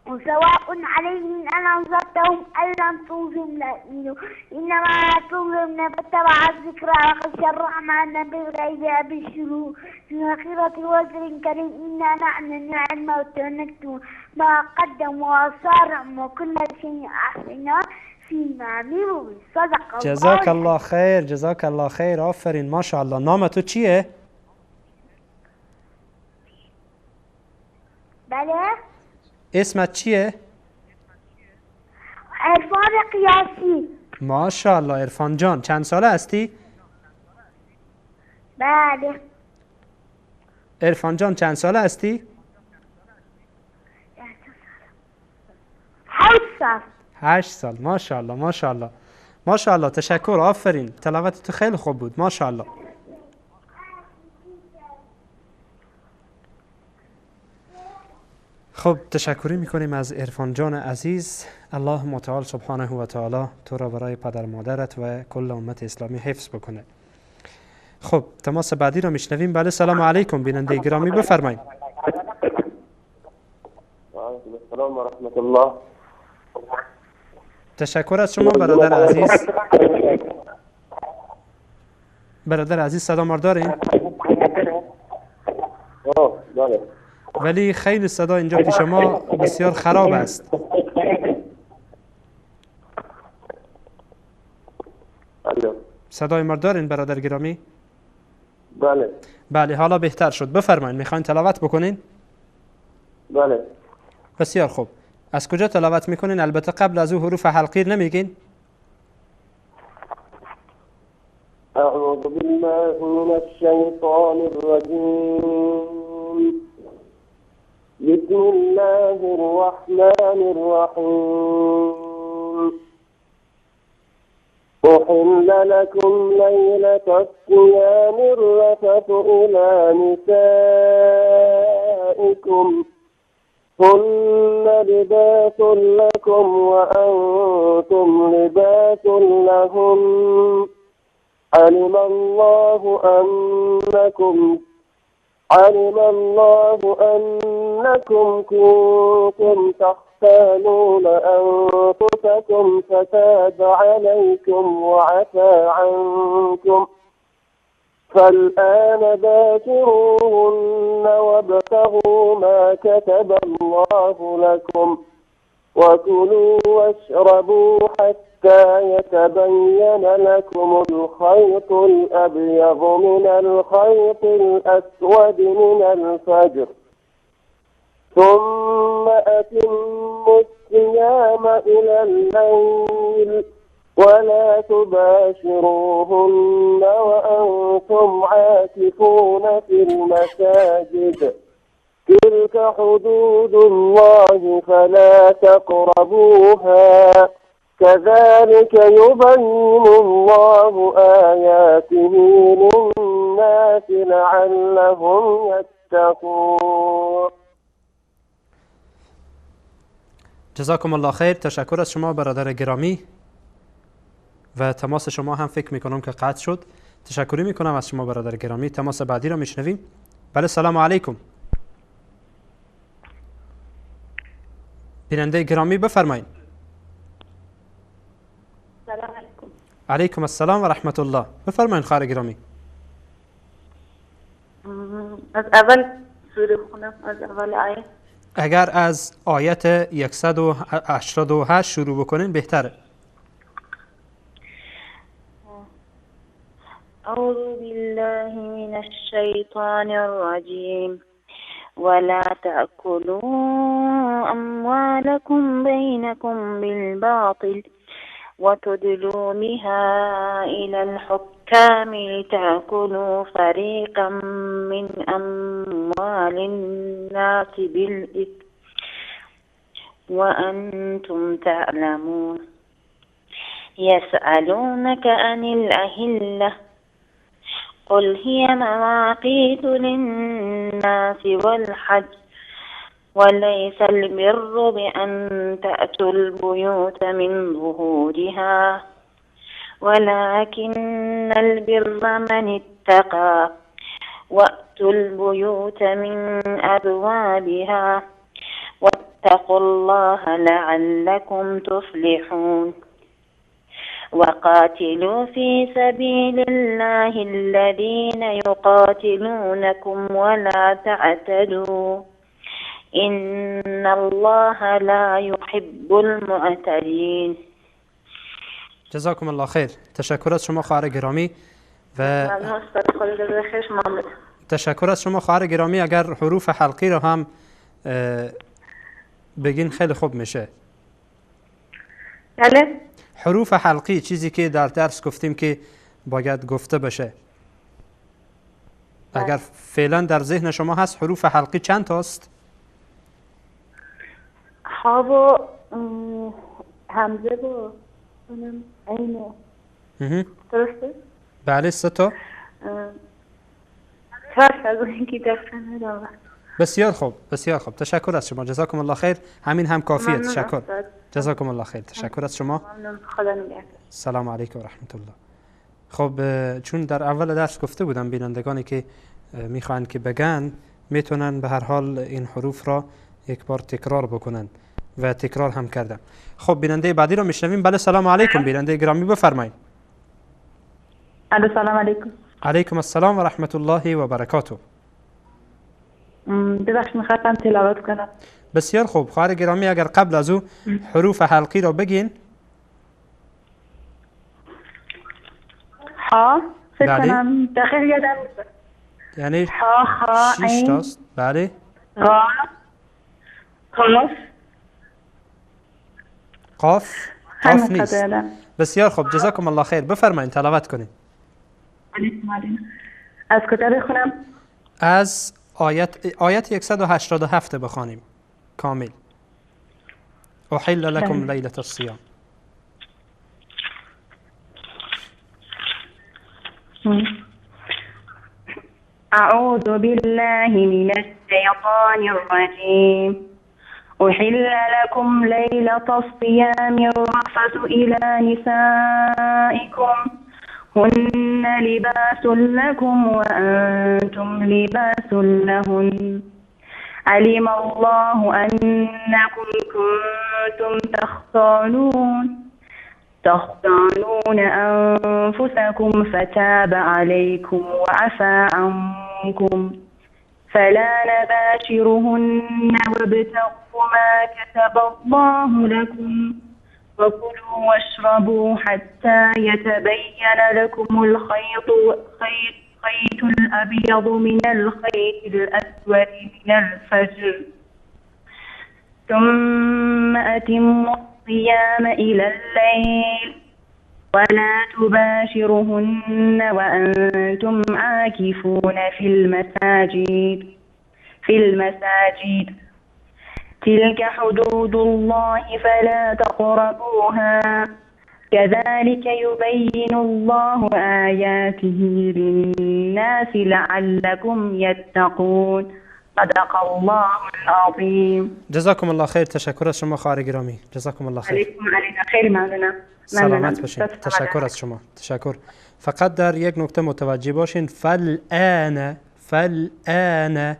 وسواء عليهم أنذرتهم أم لم تنذرهم لا يؤمنون إنما تنذر من اتبع الذكر وخشي الرحمن بالغيب أبشروا بمغفرة وأجر كريم إنا نحن نحيي الموتى ونكتب ما قدموا وآثارهم وكل شيء أحصيناه في إمام مبين. صدق الله. جزاک الله خیر، جزاک الله خیر، آفرین، ماشاءالله. نام تو چیه؟ بله. اسمت چیه؟ عرفان قیاسی. ماشاءالله عرفان جان، چند ساله هستی؟ بله. عرفان جان چند ساله هستی؟ 8 سال. 8 سال، ماشاءالله ماشاءالله ماشاءالله. تشکر، آفرین، تلاوت تو خیلی خوب بود، ماشاءالله. خب تشکری میکنیم از عرفان جان عزیز. الله متعال سبحانه و تعالی تو را برای پدر مادرت و کل امت اسلامی حفظ بکنه. خب تماس بعدی را میشنویم. بله سلام علیکم، بیننده گرامی بفرمایید. السلام و رحمت الله. تشکر از شما برادر عزیز. برادر عزیز صدا ما دارین؟ بله. ولی خیلی صدا اینجا پیش ما بسیار خراب است. صدای ما دارین برادر گرامی؟ بله. بله حالا بهتر شد. بفرمایید، میخواین تلاوت بکنین؟ بله. بسیار خوب. از کجا تلاوت میکنین؟ البته قبل از او حروف حلقی نمیگین؟ اعوذ بالله من الشیطان الرجیم. بسم الله الرحمن الرحیم. أحل لكم ليلة الصيام الرفث إلى نسائكم هن لباس لكم وأنتم لباس لهم. علم الله أنكم كنتم تختانون أنفسكم فتاب عليكم وعفى عنكم فالآن باشروهن وابتغوا ما كتب الله لكم وكلوا واشربوا حتى يتبين لكم الخيط الأبيض من الخيط الأسود من الفجر ثم أتموا الصيام إلى الليل ولا تباشروهن وأنتم عاكفون في المساجد تلك حدود الله فلا تقربوها كذلك يبين الله آياته للناس لعلهم يتقون. جزاکم الله خیر. تشکر از شما برادر گرامی و تماس شما هم فکر میکنم که قطع شد. تشکری میکنم از شما برادر گرامی. تماس بعدی را میشنویم. بله سلام علیکم. بیننده گرامی بفرمایید. سلام علیکم. علیکم السلام و رحمت الله. بفرمایید خواهر گرامی. از اول سوره بخونم، از اول آیه. اگر از آیت 188 شروع بکنین بهتره. اعوذ بالله من الشیطان الرجیم. ولا تأكلوا أموالكم بينكم بالباطل وتدلوا بها إلى الحكام لتأكلوا فريقا من أموال الناس بالإثم وأنتم تعلمون. يسألونك عن الأهلة قل هي مواقيت للناس والحج وليس البر بأن تأتوا البيوت من ظهورها ولكن البر من اتقى وأتوا البيوت من أبوابها واتقوا واتقوا الله لعلكم تفلحون. وقاتلوا في سبيل الله الذين يقاتلونكم ولا تعتدوا إن الله لا يحب المعتدين. جزاکم الله خیر. تشکر از شما خواهر گرامی و تشکر از شما خواهر گرامی. اگر حروف حلقی رو هم بگین خیلی خوب میشه. بله، حروف حلقی چیزی که در درس گفتیم که باید گفته بشه. اگر فعلا در ذهن شما هست حروف حلقی چند تاست؟ ها و همزه و عین. درسته؟ بله، سه تا. بسیار خوب، بسیار خوب. تشکر از شما، جزاکم الله خیر. همین هم کافیه. تشکر، جزاکم الله خیر. تشکر از شما. خدا نگهدار. سلام علیکم و رحمت الله. خب چون در اول درس گفته بودم بینندگانی که میخوان که بگن میتونن به هر حال این حروف را یک بار تکرار بکنن و تکرار هم کردم. خب بیننده بعدی رو میشنویم. بله، سلام علیکم. بیننده گرامی بفرمایید. الو، سلام علیکم. علیکم السلام و رحمت الله و برکاته. ببخشید میخواستم تلاوت کنم. بسیار خوب خواهر گرامی، اگر قبل از او حروف حلقی را بگین. ها، فکر کنم دقیق یادم نیست. یعنی ها، خا، عین، شش تاست. بله. غا، قاف. قاف، قاف نیست. بسیار خوب، جزاکم الله خیر. بفرمایید تلاوت کنید. از کجا بخونم؟ از آیت 187 بخوانیم کامل. احل لكم لیلة الصيام. اعوذ بالله من الشیطان الرجیم. احل لكم لیلة الصيام الرفث الى نسائكم هن لباس لكم وأنتم لباس لهن. علم الله أنكم كنتم تختانون أنفسكم فتاب عليكم وعفى عنكم فلا نباشرهن وابتغوا ما كتب الله لكم وكلوا واشربوا حتى يتبين لكم الخيط الأبيض من الخيط الأسود من الفجر ثم أتموا الصيام إلى الليل ولا تباشرهن وأنتم عاكفون في المساجد تلك حدود الله فلا تقربوها كذلك يبين الله آياته للناس لعلكم يتقون. صدق الله العظیم. جزاکم الله خیر. تشکر از شما خواهر گرامی. جزاکم الله خیر. علیکم علینا خیلی ممنونم. سلامت باشین. تشکر از شما. تشکر. فقط در یک نکته متوجه باشین، فالآن، فالآن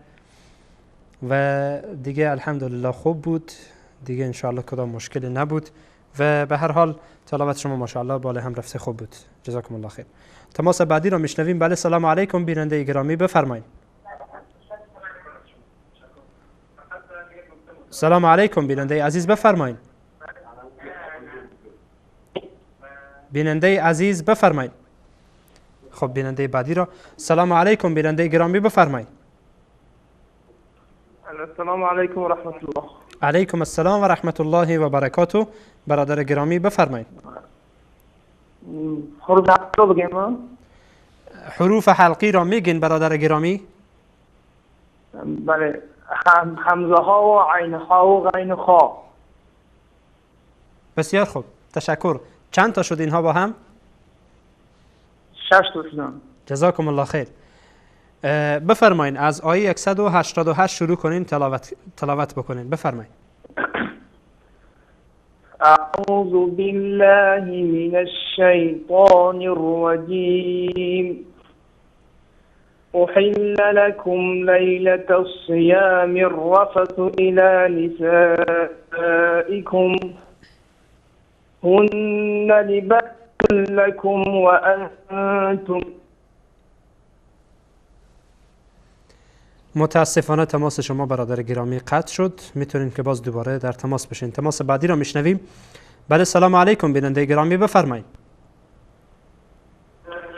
و دیگه الحمدلله خوب بود دیگه، انشاءالله کدام مشکلی نبود و به هر حال تلاوت شما ماشاءالله بالا هم رفته خوب بود. جزاکم الله خیر. تماس بعدی را میشنویم. بله، سلام علیکم. بیننده گرامی بفرمایید. سلام علیکم بیننده عزیز بفرمایید. بیننده عزیز بفرمایید. خب بیننده بعدی را. سلام علیکم بیننده گرامی بفرمایید. السلام علیکم و رحمت الله. علیکم السلام و رحمت الله و برکاته. برادر گرامی بفرمایید. حروف حلقی بگیم؟ حروف حلقی را میگین برادر گرامی؟ بله، همزه ها و عین ها و غین خا. بسیار خوب، تشکر. چند تا شد اینها با هم؟ 6 تا شدن. جزاکم الله خیر. بفرمایین از آیه 188 شروع کنین تلاوت بکنین. بفرمایین. اعوذ بالله من الشیطان الرجیم. أحل لكم ليلة الصيام الرفث إلى نسائكم هن لباس لكم وأنتم. متاسفانه تماس شما برادر گرامی قطع شد. میتونین که باز دوباره در تماس بشین. تماس بعدی را میشنویم. بله، سلام علیکم بیننده گرامی، بفرمایید.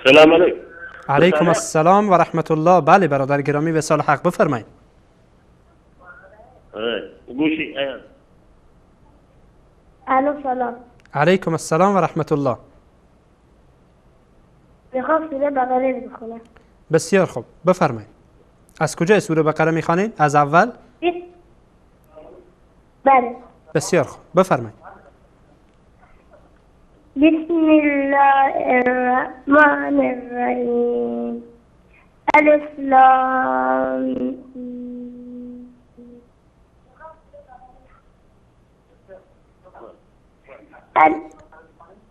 سلام علیکم. علیکم السلام و رحمت الله. بله برادر گرامی وصال حق، بفرمایید. گوشی. الو، سلام. علیکم السلام و رحمت الله. میخوام سوره بقره بخونم. بسیار خوب، بفرمایید. از کجای سوره بقره میخوانید؟ از اول؟ بله. بسیار خوب، بفرمایید. بسم الله الرحمن الرحیم. الف لام.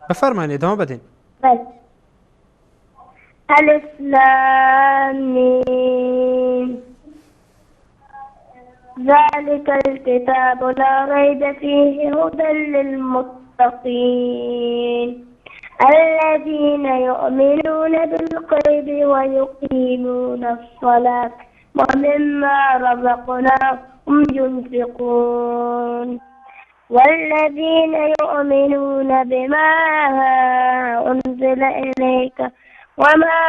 بفرمایید ادامه بدین. بله. الف لام میم. ذلك الكتاب لا ريب فيه هدى للمتقين الذين يؤمنون بالغيب ويقيمون الصلاة ومما رزقناهم ينفقون والذين يؤمنون بما أنزل إليك وما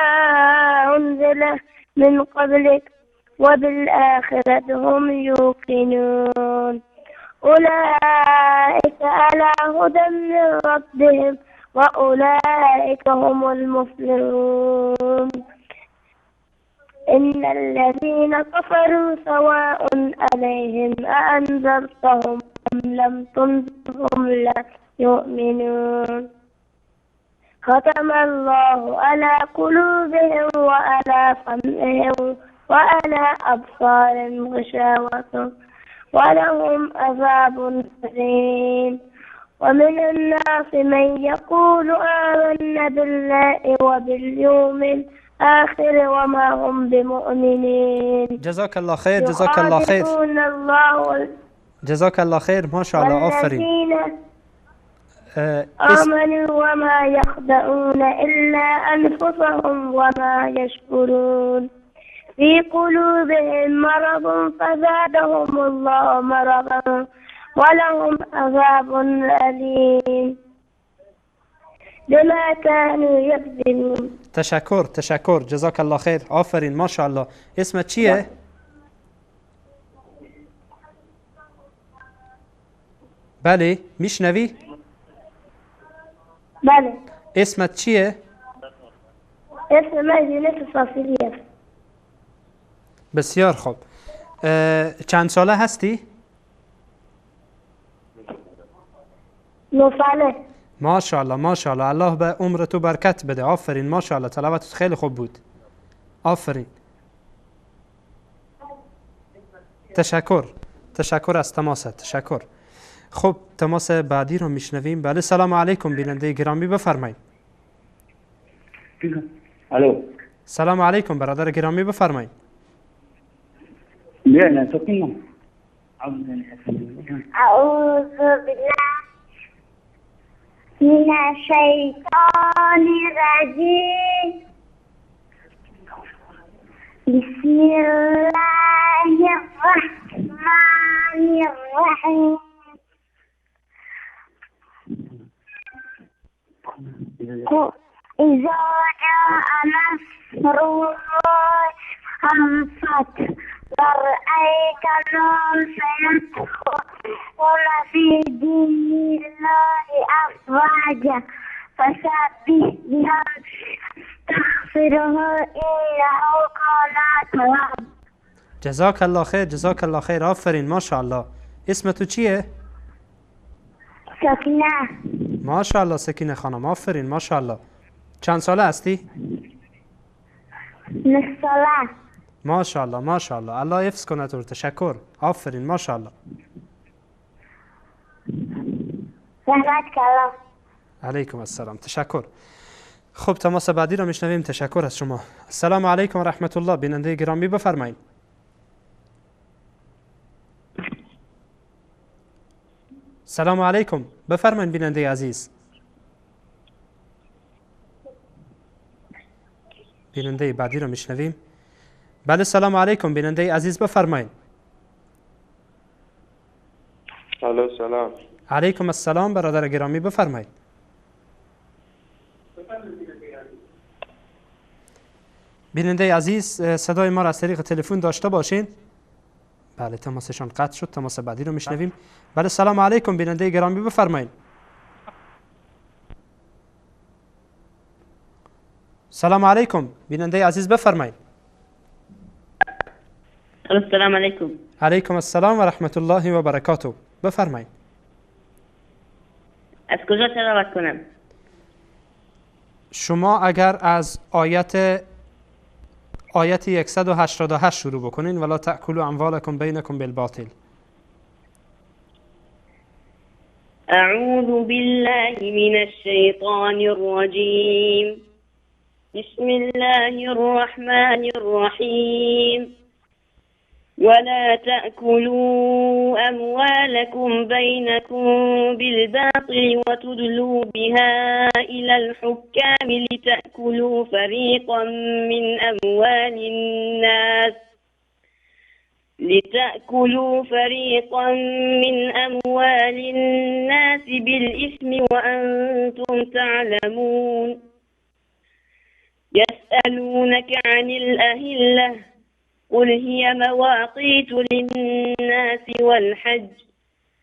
أنزل من قبلك وبالآخرة هم يوقنون أولئك على هدى من ربهم وأولئك هم المفلحون. إن الذين كفروا سواء عليهم أأنذرتهم أم لم تنذرهم لا يؤمنون. ختم الله على قلوبهم وعلى سمعهم وعلى أبصارهم غشاوة ولهم عذاب عظيم. ومن الناس من يقول آمنا بالله وباليوم الآخر وما هم بمؤمنين. جزاك الله خير، جزاك الله خير، جزاك الله خير، ما شاء الله، آفرین. آمنوا وما يخدعون إلا أنفسهم وما يشكرون. في قلوبهم مرض فزادهم الله مرضا ولهم عذاب أليم بما كانوا يكذبون. تشکر، تشکر، جزاک الله خیر، آفرین، ماشاءالله. اسمت چیه؟ بله، میشنوی؟ بله. اسمت چیه؟ اسم من یونس صافیلی است. بسیار خوب. چند ساله هستی؟ 9 ساله. ماشاءالله، ماشاءالله، الله به عمر تو برکت بده. آفرین، ماشاءالله، تلاوتت خیلی خوب بود. آفرین. تشکر، تشکر از تماست، تشکر. خب تماس بعدی رو میشنویم. بله، سلام علیکم بیننده گرامی، بفرمایید. الو. سلام علیکم برادر گرامی، بفرمایید. اعوذ بالله من الشیطان الرجیم. بسم الله الرحمن الرحیم. إذا جاء نصر الله والفتح ورأيت الناس يدخلون في دين الله أفواجا فسبح بحمده واستغفره إنه كان توابا. جزاک الله خیر، جزاک الله خیر، آفرین، ماشاءالله. اسم تو چیه؟ سکینه. ماشاءالله سکینه خانم، آفرین، ماشاءالله. چند ساله هستی؟ 9 ساله. ماشاءالله، ماشاءالله، الله حفظ کنه تو. تشکر، آفرین، ماشاءالله. رحمت الله. علیکم السلام، تشکر. خب تماس بعدی را میشنویم. تشکر از شما. السلام علیکم و رحمت الله. بیننده گرامی بفرمایید. سلام علیکم، بفرمایید بیننده عزیز. بیننده بعدی را میشنویم. بله، سلام علیکم بیننده عزیز، بفرمایید. الو، سلام علیکم. السلام برادر گرامی، بفرمایید. بیننده عزیز صدای ما را از طریق تلفن داشته باشین. بله، تماسشان قطع شد. تماس بعدی رو میشنویم. بله، سلام علیکم بیننده گرامی، بفرمایید. سلام علیکم بیننده عزیز، بفرمایید. السلام علیکم. علیکم السلام و رحمت الله و برکاته، بفرمایید. از کجا تلاوت کنم؟ شما اگر از آیت 188 شروع بکنین، ولا تأکلوا اموالکم بینکم بالباطل. اعوذ بالله من الشیطان الرجیم. بسم الله الرحمن الرحیم. ولا تأكلوا أموالكم بينكم بالباطل وتدلوا بها إلى الحكام لتأكلوا فريقا من أموال الناس بالإثم وأنتم تعلمون. يسألونك عن الأهلة قل هي مواقيت للناس والحج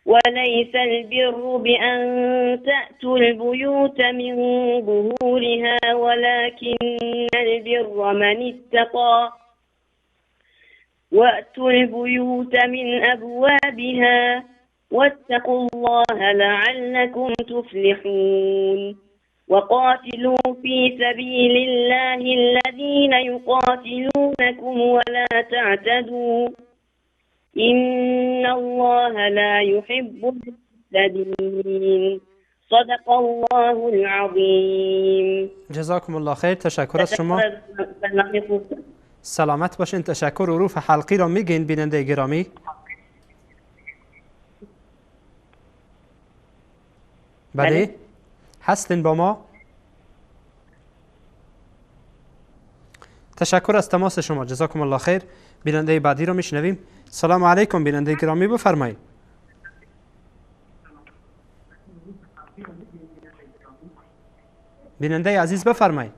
وليس البر بأن تأتوا البيوت من ظهورها ولكن البر من اتقى وأتوا البيوت من أبوابها واتقوا الله لعلكم تفلحون. وقاتلوا في سبيل الله الذين يقاتلونكم ولا تعتدوا إن الله لا يحب المعتدين. صدق الله العظیم. جزاکم الله خیر. تشکر از شما. سلامت باشین. تشکر. حروف حلقی را میگین بیننده گرامی؟ بله هستین با ما؟ تشکر از تماس شما. جزاکم الله خیر. بیننده بعدی رو میشنویم. سلام علیکم بیننده گرامی، بفرمایید. بیننده عزیز بفرمایید.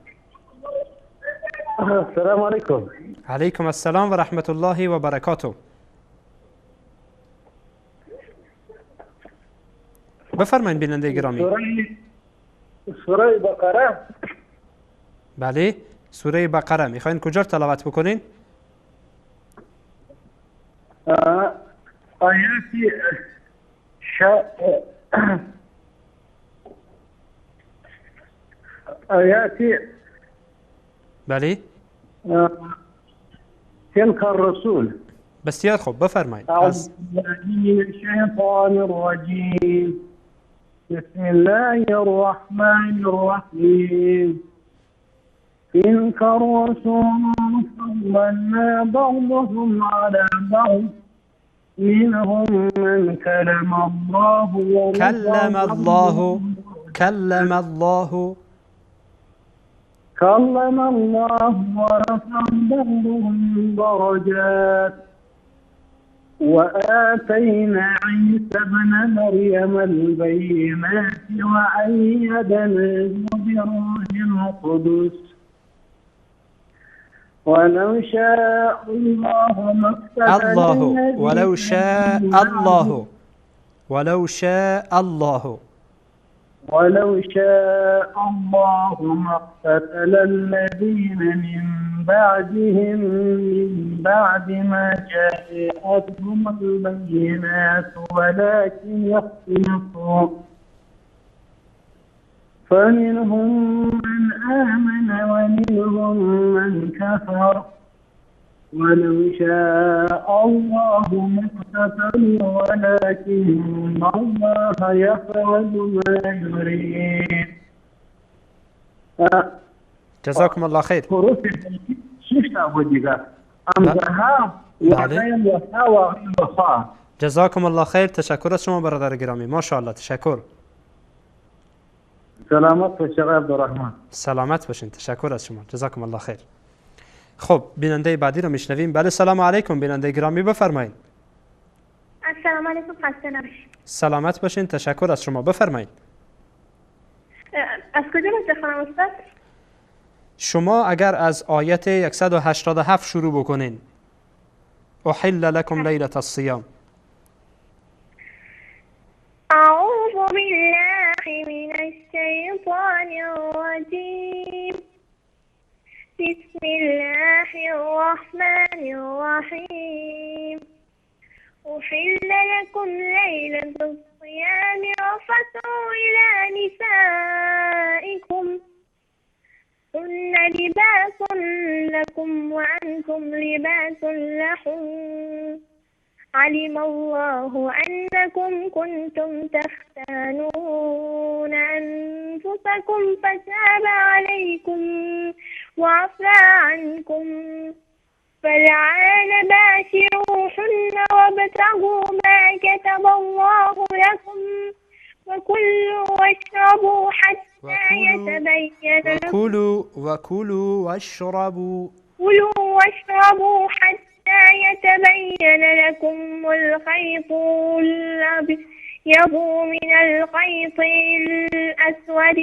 السلام علیکم. علیکم السلام و رحمت الله و برکاته. بفرمایید بیننده گرامی. سوره بقره. بله، سوره بقره. میخواین کجا تلاوت بکنین؟ آیات آیات بله تلك الرسول. بسیار خوب، بفرمایید. اعوذ بالله من الشیطان الرجیم. بسم الله الرحمن الرحیم. تلك الرسل فضلنا بعضهم على بعض منهم من كلم الله كلم الله كلم الله ورفع بعضهم درجات وآتينا عيسى ابن مريم البينات وأيدناه بروح القدس ولو شاء الله ما اقتتل ولو شاء الله ولو شاء الله ولو شاء الله ما اقتتل الذين من بعدهم من بعد ما جاءتهم البينات ولكن اختلفوا فمنهم من آمن ومنهم من كفر ولو شاء الله ما اقتتلوا ولكن الله يفعل ما يريد. جزاکم الله خیر. حروف 6 تا بود دیگه، همزه ها و عین و ثا و غین و خا. جزاکم الله خیر. تشکر از شما برادر گرامی، ماشاءالله. تشکر. سلامت باشید آقای عبدالرحمن. سلامت باشین، تشکر از شما، جزاکم الله خیر. خب بیننده بعدی رو میشنویم. بله سلام علیکم، بیننده گرامی بفرمایید. السلام علیکم، خسته نباشید. سلامت باشین، تشکر از شما، بفرمایید. از کجا باید بخوانم استاد؟ شما اگر از آیت 187 شروع بکنین، احل لکم لیلة الصیام. اعوذ بالله من الشیطان الرجیم، بسم الله الرحمن الرحیم. أحل لكم ليلة الصيام الرفث إلى نسائكم هن لباس لكم وأنتم لباس لهن علم الله أنكم كنتم تختانون أنفسكم فتاب عليكم وعفى عنكم فالآن باشروهن وابتغوا ما كتب الله لكم وكلوا واشربوا حتى يتبين لكم وكلوا واشربوا كلوا واشربوا حتى يتبين لكم الخيط الأبيض من الخيط الأسود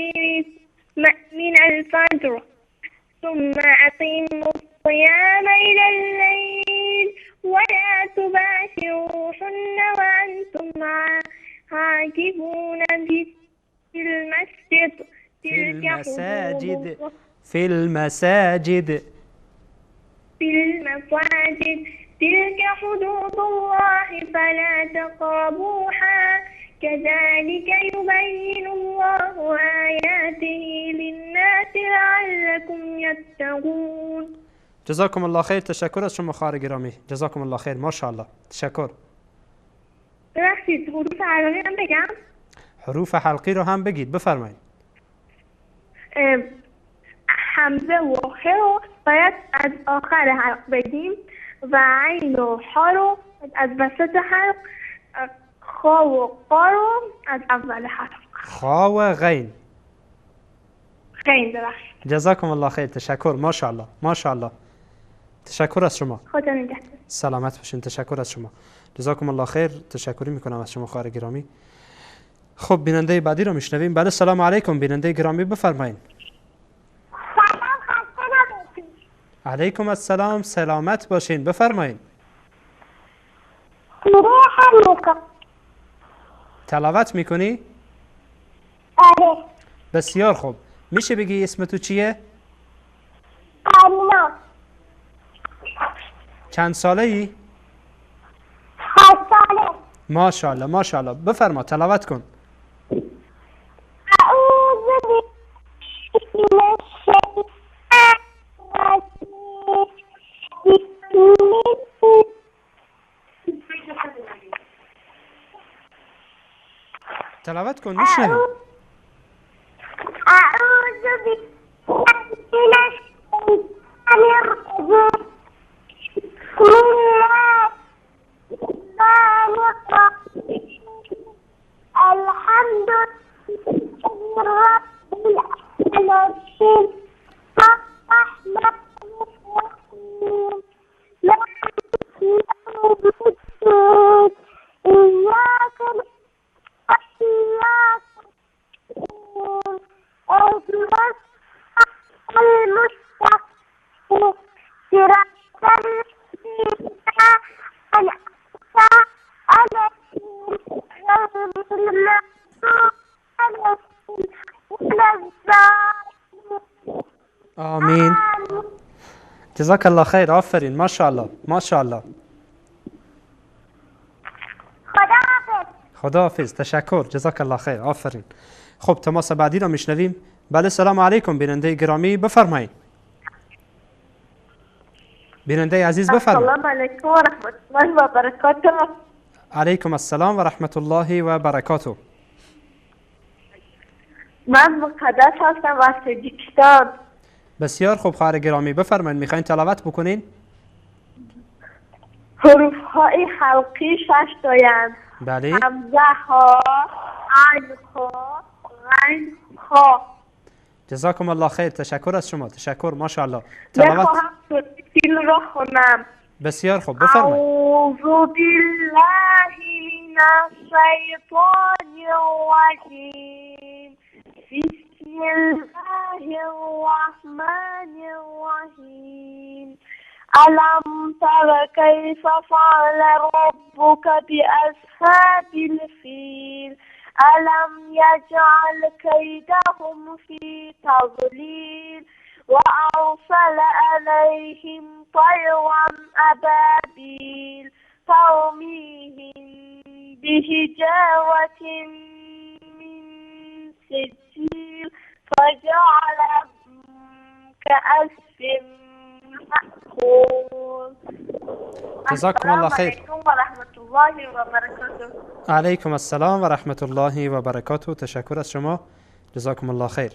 من الفجر ثم أتموا الصيام إلى الليل ولا تباشروهن وأنتم عاكفون في المسجد في المساجد تلك حدود الله فلا تقربوها كذلك يبين الله آياته للناس لعلكم يتقون. جزاکم الله خیر. تشکر از شما خواهر گرامی، جزاکم الله خیر، ماشاءالله. تشکر. ببخشید حروف حلقی هم بگم؟ حروف حلقی رو هم بگید، بفرمایید. همزه و خ رو باید از آخر حلق بگیم و عین و حا رو از وسط حلق، خا و قا رو از اول حلق. خا و غین. غین، ببخشید. جزاکم الله خیر. تشکر، ماشاءالله ماشاءالله. تشکر از شما. خدا نگهدار. سلامت باشین. تشکر از شما. جزاکم الله خیر. تشکری میکنم از شما خواهر گرامی. خب بیننده بعدی رو میشنویم. بله سلام علیکم، بیننده گرامی بفرمایید. سلام، خسته نباشید. علیکم السلام، سلامت باشین، بفرمایید. تلاوت میکنی؟ آره. بسیار خوب. میشه بگی اسم تو چیه؟ پرینا. چند ساله ای؟ 8 ساله. ماشاءالله ماشاءالله. بفرما تلاوت کن. اعوذ بالله من الشیطان الرجیم. تلاوت کن، میشنویم. اعوذ بالله من الشیطان الرجیم. بسم الله الرحمن الرحیم. الحمد لله رب العالمین الرحمن الرحیم مالک یوم الدین ایاک نعبد اهدنا الصراط المستقیم صراط الذین أنعمت عليهم غير المغضوب عليهم ولا الضالين. آمین. جزاک الله خیر. آفرین، ماشاءالله ماشاءالله. خداحافظ. خداحافظ. تشکر، جزاک الله خیر، آفرین. خب تماس بعدی را میشنویم. بله سلام علیکم، بیننده گرامی بفرمایید. بیننده عزیز بفرمایید. السلام علیکم و رحمت الله و برکاته. علیکم السلام و رحمت الله و برکاته. من مقدس هستم از تاجیکستان. بسیار خوب خواهر گرامی بفرمایید، میخواین تلاوت بکنین؟ حروف های حلقی 6 تایند. بله. همزه ها، عین ها، غین ها. جزاکم الله خیر. تشکر از شما. تشکر. ماشاءالله. تلاوت میخواهم سوره فیل را خونم. بسیار خوب بفرمایید. اعوذ بالله من الشیطان الرجیم. بسم الله الرحمن الرحیم. ألم تر كيف فعل ربك بأصحاب الفيل ألم يجعل كيدهم في تضليل وأرسل عليهم طيرا أبابيل ترميهم بحجارة من سجيل فجعلهم كعصف مأكول. جزاکم الله خیر. السلام علیکم و رحمت الله و برکاته. علیکم السلام و رحمت الله و برکاته. تشکر از شما. جزاکم الله خیر.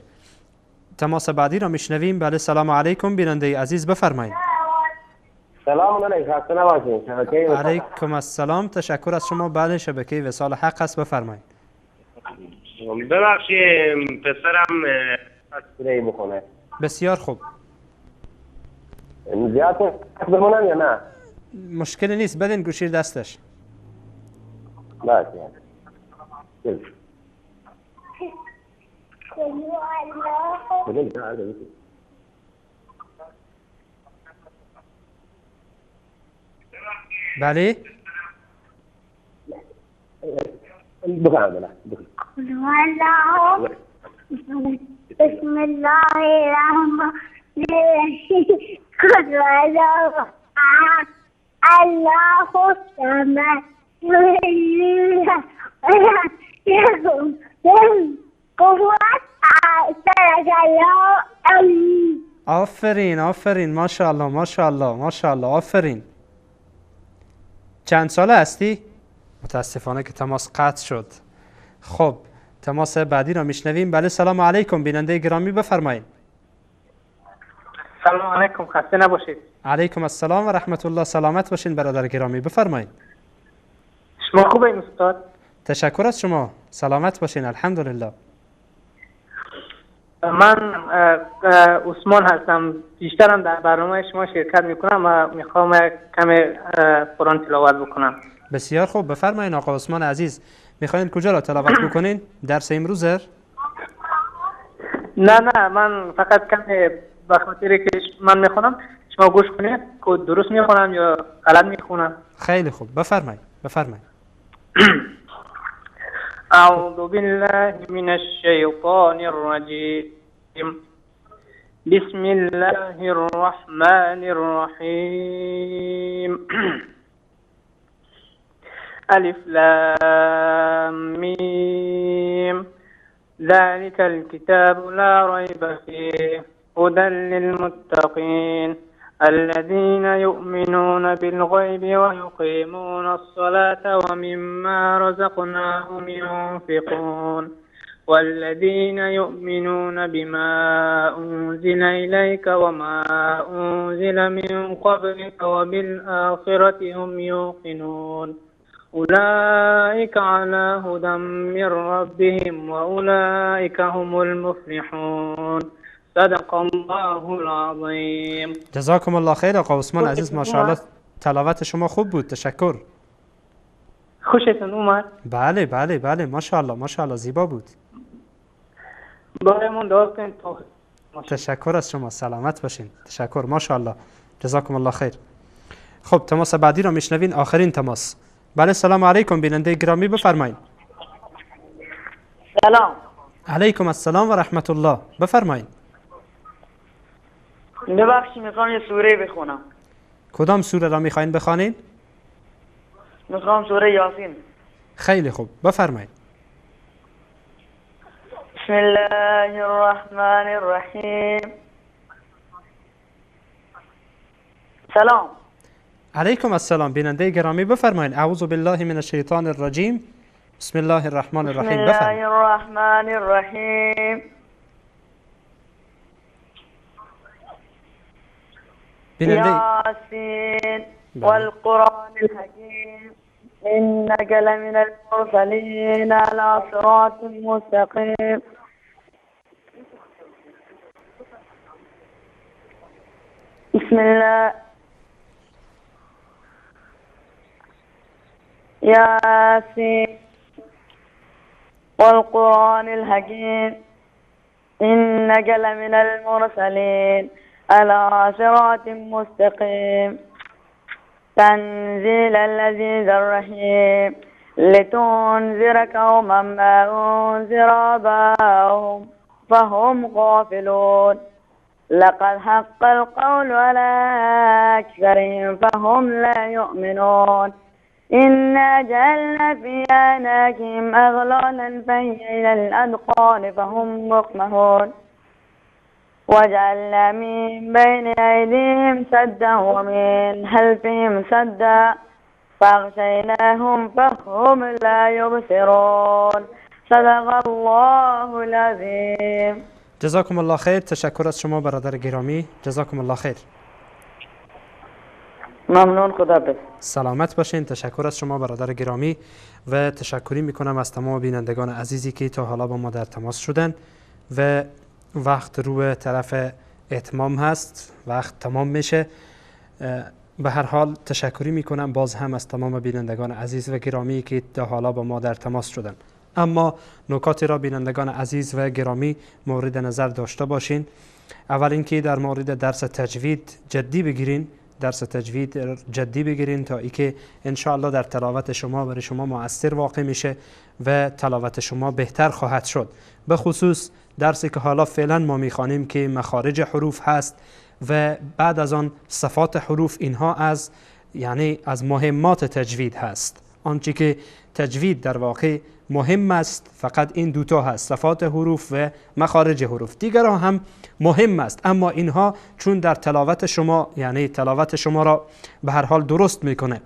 تماس بعدی را میشنویم. بله سلام علیکم بیننده عزیز بفرمایید. سلام علیکم. خسته نباشید. شبکه علیکم السلام. تشکر از شما. بله شبکه وصال حق است بفرمایید. ببخشید پسرم سوره بخونه. بسیار خوب. زیاد بمونم یا نه؟ مشکلی نیست، بدین گوشی دستش. باشه. بله بسم الله الرحمن الرحیم. قل الله احد الله الصمد آفرین آفرین، ماشاءالله ماشاءالله ماشاءالله، آفرین. چند ساله هستی؟ متاسفانه که تماس قطع شد. خب تماس بعدی را میشنویم. بله سلام علیکم بیننده گرامی بفرمایید. سلام علیکم، خسته نباشید. علیکم السلام و رحمت الله، سلامت باشین برادر گرامی بفرمایید. شما خوبین استاد؟ تشکر از شما، سلامت باشین الحمدلله. من عثمان هستم، بیشترم در برنامه شما شرکت میکنم و میخوام کمی قرآن تلاوت بکنم. بسیار خوب بفرمایین آقا عثمان عزیز، میخواین کجا را تلاوت بکنین؟ درس امروز؟ نه نه، من فقط کمی به خاطر که من میخونم شما گوش کنید که درست میخونم یا غلط میخونم. خیلی خوب بفرمایید بفرمایید. اعوذ بالله من الشیطان الرجیم. بسم الله الرحمن الرحیم. الف لام میم. ذلك الكتاب لا ريب فيه هدى للمتقين الذين يؤمنون بالغيب ويقيمون الصلاة ومما رزقناهم ينفقون والذين يؤمنون بما أنزل إليك وما أنزل من قبلك وبالآخرة هم يوقنون أولئك على هدى من ربهم وأولئك هم المفلحون. صدق الله العظیم. جزاکم الله خیر آقا عثمان عزیز، ماشاءالله تلاوت شما خوب بود، تشکر. خوشتون اومد؟ بله بله بله، ماشاءالله ماشاءالله زیبا بود. برایمون دعا کنید. تشکر از شما، سلامت باشین. تشکر، ماشاءالله، جزاکم الله خیر. خب تماس بعدی را میشنوین، آخرین تماس. بله سلام علیکم بیننده گرامی بفرمایید. سلام علیکم السلام و رحمت الله، بفرمایید. ببخشید میخوام یه سوره بخونم. کدام سوره را میخواین بخوانید؟ میخوام سوره یاسین. خیلی خوب بفرمایید. بسم الله الرحمن الرحیم. سلام علیکم السلام بیننده گرامی بفرمایید. اعوذ بالله من الشیطان الرجیم. بسم الله الرحمن الرحیم. بسم الله الرحمن الرحیم. بیننده یاسین والقرآن الحکیم انک لمن المرسلین علی صراط مستقیم. بسم الله. یاسین والقرآن الحکیم انک لمن المرسلین علی صراط مستقیم تنزیل العزیز الرحیم لتنذر قوما ما انذر آباؤهم فهم غافلون لقد حق القول على أكثرهم فهم لا يؤمنون إنا جعلنا في أعناقهم أغلالا فهي إلى الأذقان فهم مقمحون وجعلنا من بين أيديهم سدا ومن خلفهم سدا فأغشيناهم فهم لا يبصرون. صدق الله العظیم. جزاکم الله خیر. تشکر از شما برادر گرامی. جزاکم الله خیر. ممنون، خداحافظ. سلامت باشین. تشکر از شما برادر گرامی و تشکری میکنم از تمام بینندگان عزیزی که تا حالا با ما در تماس شدن و وقت رو طرف اتمام هست، وقت تمام میشه. به هر حال تشکری میکنم باز هم از تمام بینندگان عزیز و گرامی که تا حالا با ما در تماس شدن. اما نکاتی را بینندگان عزیز و گرامی مورد نظر داشته باشین. اول اینکه در مورد درس تجوید جدی بگیرین، درس تجوید جدی بگیرین تا اینکه انشاءالله در تلاوت شما برای شما مؤثر واقع میشه و تلاوت شما بهتر خواهد شد. به خصوص درسی که حالا فعلا ما میخوانیم که مخارج حروف هست و بعد از آن صفات حروف، اینها از یعنی از مهمات تجوید هست. آنچه که تجوید در واقع مهم است فقط این دوتا هست، صفات حروف و مخارج حروف. دیگرها هم مهم است، اما اینها چون در تلاوت شما یعنی تلاوت شما را به هر حال درست میکنه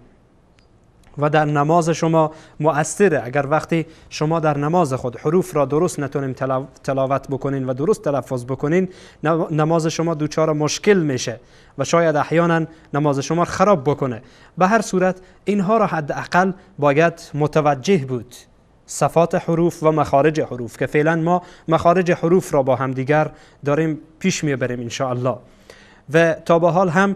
و در نماز شما مؤثره. اگر وقتی شما در نماز خود حروف را درست نتونیم تلاوت بکنین و درست تلفظ بکنین، نماز شما دوچار مشکل میشه و شاید احیانا نماز شما خراب بکنه. به هر صورت اینها را حداقل باید متوجه بود، صفات حروف و مخارج حروف، که فعلا ما مخارج حروف را با همدیگر داریم پیش میبریم انشاءالله. و تا به حال هم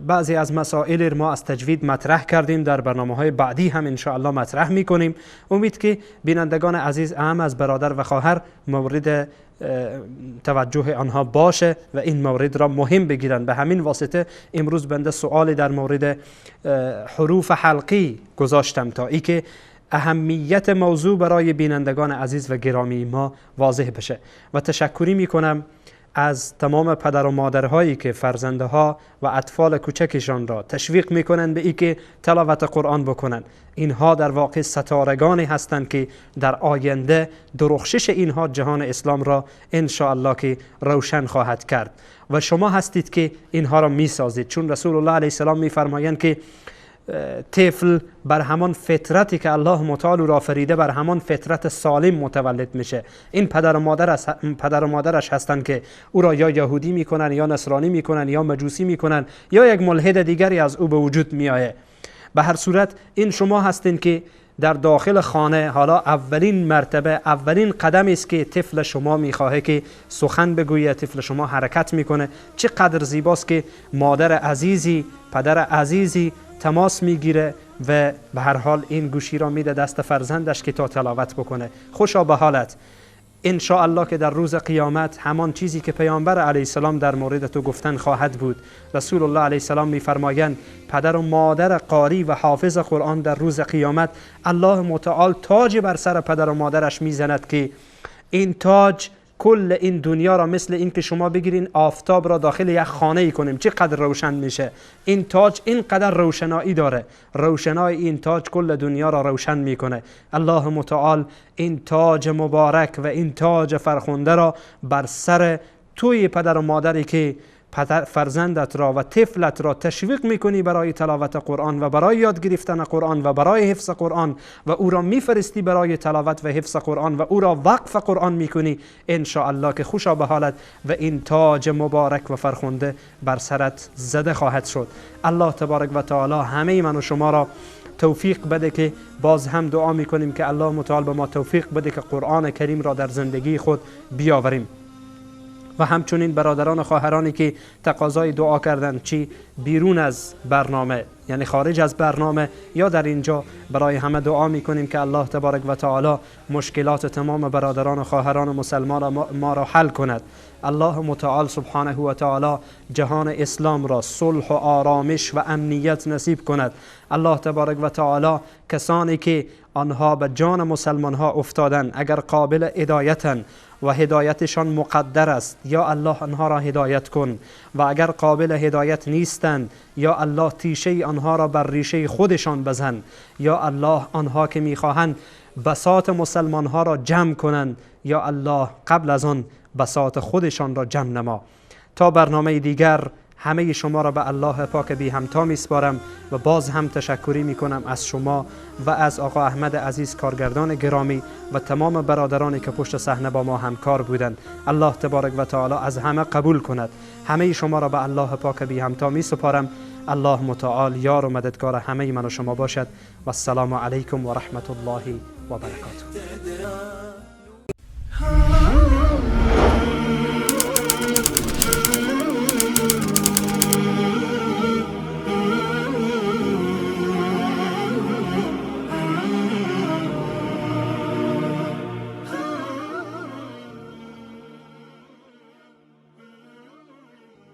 بعضی از مسائل ما از تجوید مطرح کردیم، در برنامه‌های بعدی هم انشاءالله مطرح میکنیم. امید که بینندگان عزیز اهم از برادر و خواهر مورد توجه آنها باشه و این مورد را مهم بگیرن. به همین واسطه امروز بنده سوالی در مورد حروف حلقی گذاشتم تا ای که اهمیت موضوع برای بینندگان عزیز و گرامی ما واضح بشه. و تشکری میکنم از تمام پدر و مادرهایی که فرزندها و اطفال کوچکشان را تشویق میکنند به ای که تلاوت قرآن بکنند. اینها در واقع ستارگانی هستند که در آینده درخشش اینها جهان اسلام را انشاءالله که روشن خواهد کرد و شما هستید که اینها را میسازید. چون رسول الله علیه السلام میفرمایند که طفل بر همان فطرتی که الله متعال او را آفریده، بر همان فطرت سالم متولد میشه. این پدر و مادرش هستند که او را یا یهودی میکنن یا نصرانی میکنن یا مجوسی میکنن یا یک ملحد دیگری از او به وجود میآید. به هر صورت این شما هستین که در داخل خانه حالا اولین مرتبه، اولین قدم است که طفل شما میخواهه که سخن بگوید، طفل شما حرکت میکنه. چقدر زیباست که مادر عزیزی، پدر عزیزی تماس میگیره و به هر حال این گوشی را میده دست فرزندش که تا تلاوت بکنه. خوشا به حالت. ان شاء الله که در روز قیامت همان چیزی که پیامبر علیه السلام در مورد تو گفتن خواهد بود. رسول الله علیه السلام میفرمایند پدر و مادر قاری و حافظ قرآن در روز قیامت الله متعال تاج بر سر پدر و مادرش میزند که این تاج کل این دنیا را مثل این که شما بگیرین آفتاب را داخل یک خانه ای کنیم چقدر روشن میشه. این تاج اینقدر روشنایی داره، روشنایی این تاج کل دنیا را روشن میکنه. الله متعال این تاج مبارک و این تاج فرخنده را بر سر توی پدر و مادری که فرزندت را و طفلت را تشویق میکنی برای تلاوت قرآن و برای یاد گرفتن قرآن و برای حفظ قرآن و او را میفرستی برای تلاوت و حفظ قرآن و او را وقف قرآن میکنی، ان شاء الله که خوشا به حالت و این تاج مبارک و فرخنده بر سرت زده خواهد شد. الله تبارک و تعالی همه من و شما را توفیق بده که باز هم دعا میکنیم که الله متعال به ما توفیق بده که قرآن کریم را در زندگی خود بیاوریم. و همچنین برادران و خواهرانی که تقاضای دعا کردند، چی بیرون از برنامه یعنی خارج از برنامه یا در اینجا، برای همه دعا میکنیم که الله تبارک و تعالی مشکلات تمام برادران و خواهران مسلمان ما را حل کند. الله متعال سبحانه و تعالی جهان اسلام را صلح و آرامش و امنیت نصیب کند. الله تبارک و تعالی کسانی که آنها به جان مسلمان ها افتادن، اگر قابل هدایتن و هدایتشان مقدر است، یا الله آنها را هدایت کن، و اگر قابل هدایت نیستند، یا الله تیشه آنها را بر ریشه خودشان بزن. یا الله آنها که میخواهند بساط مسلمان ها را جمع کنند، یا الله قبل از آن بساط خودشان را جمع نما. تا برنامه دیگر همه شما را به الله پاک بی همتا میسپارم و باز هم تشکری میکنم از شما و از آقا احمد عزیز کارگردان گرامی و تمام برادرانی که پشت صحنه با ما همکار بودند. الله تبارک و تعالی از همه قبول کند. همه شما را به الله پاک بی همتا میسپارم. الله متعال یار و مددگار همه من و شما باشد. و السلام علیکم و رحمت الله و برکاته.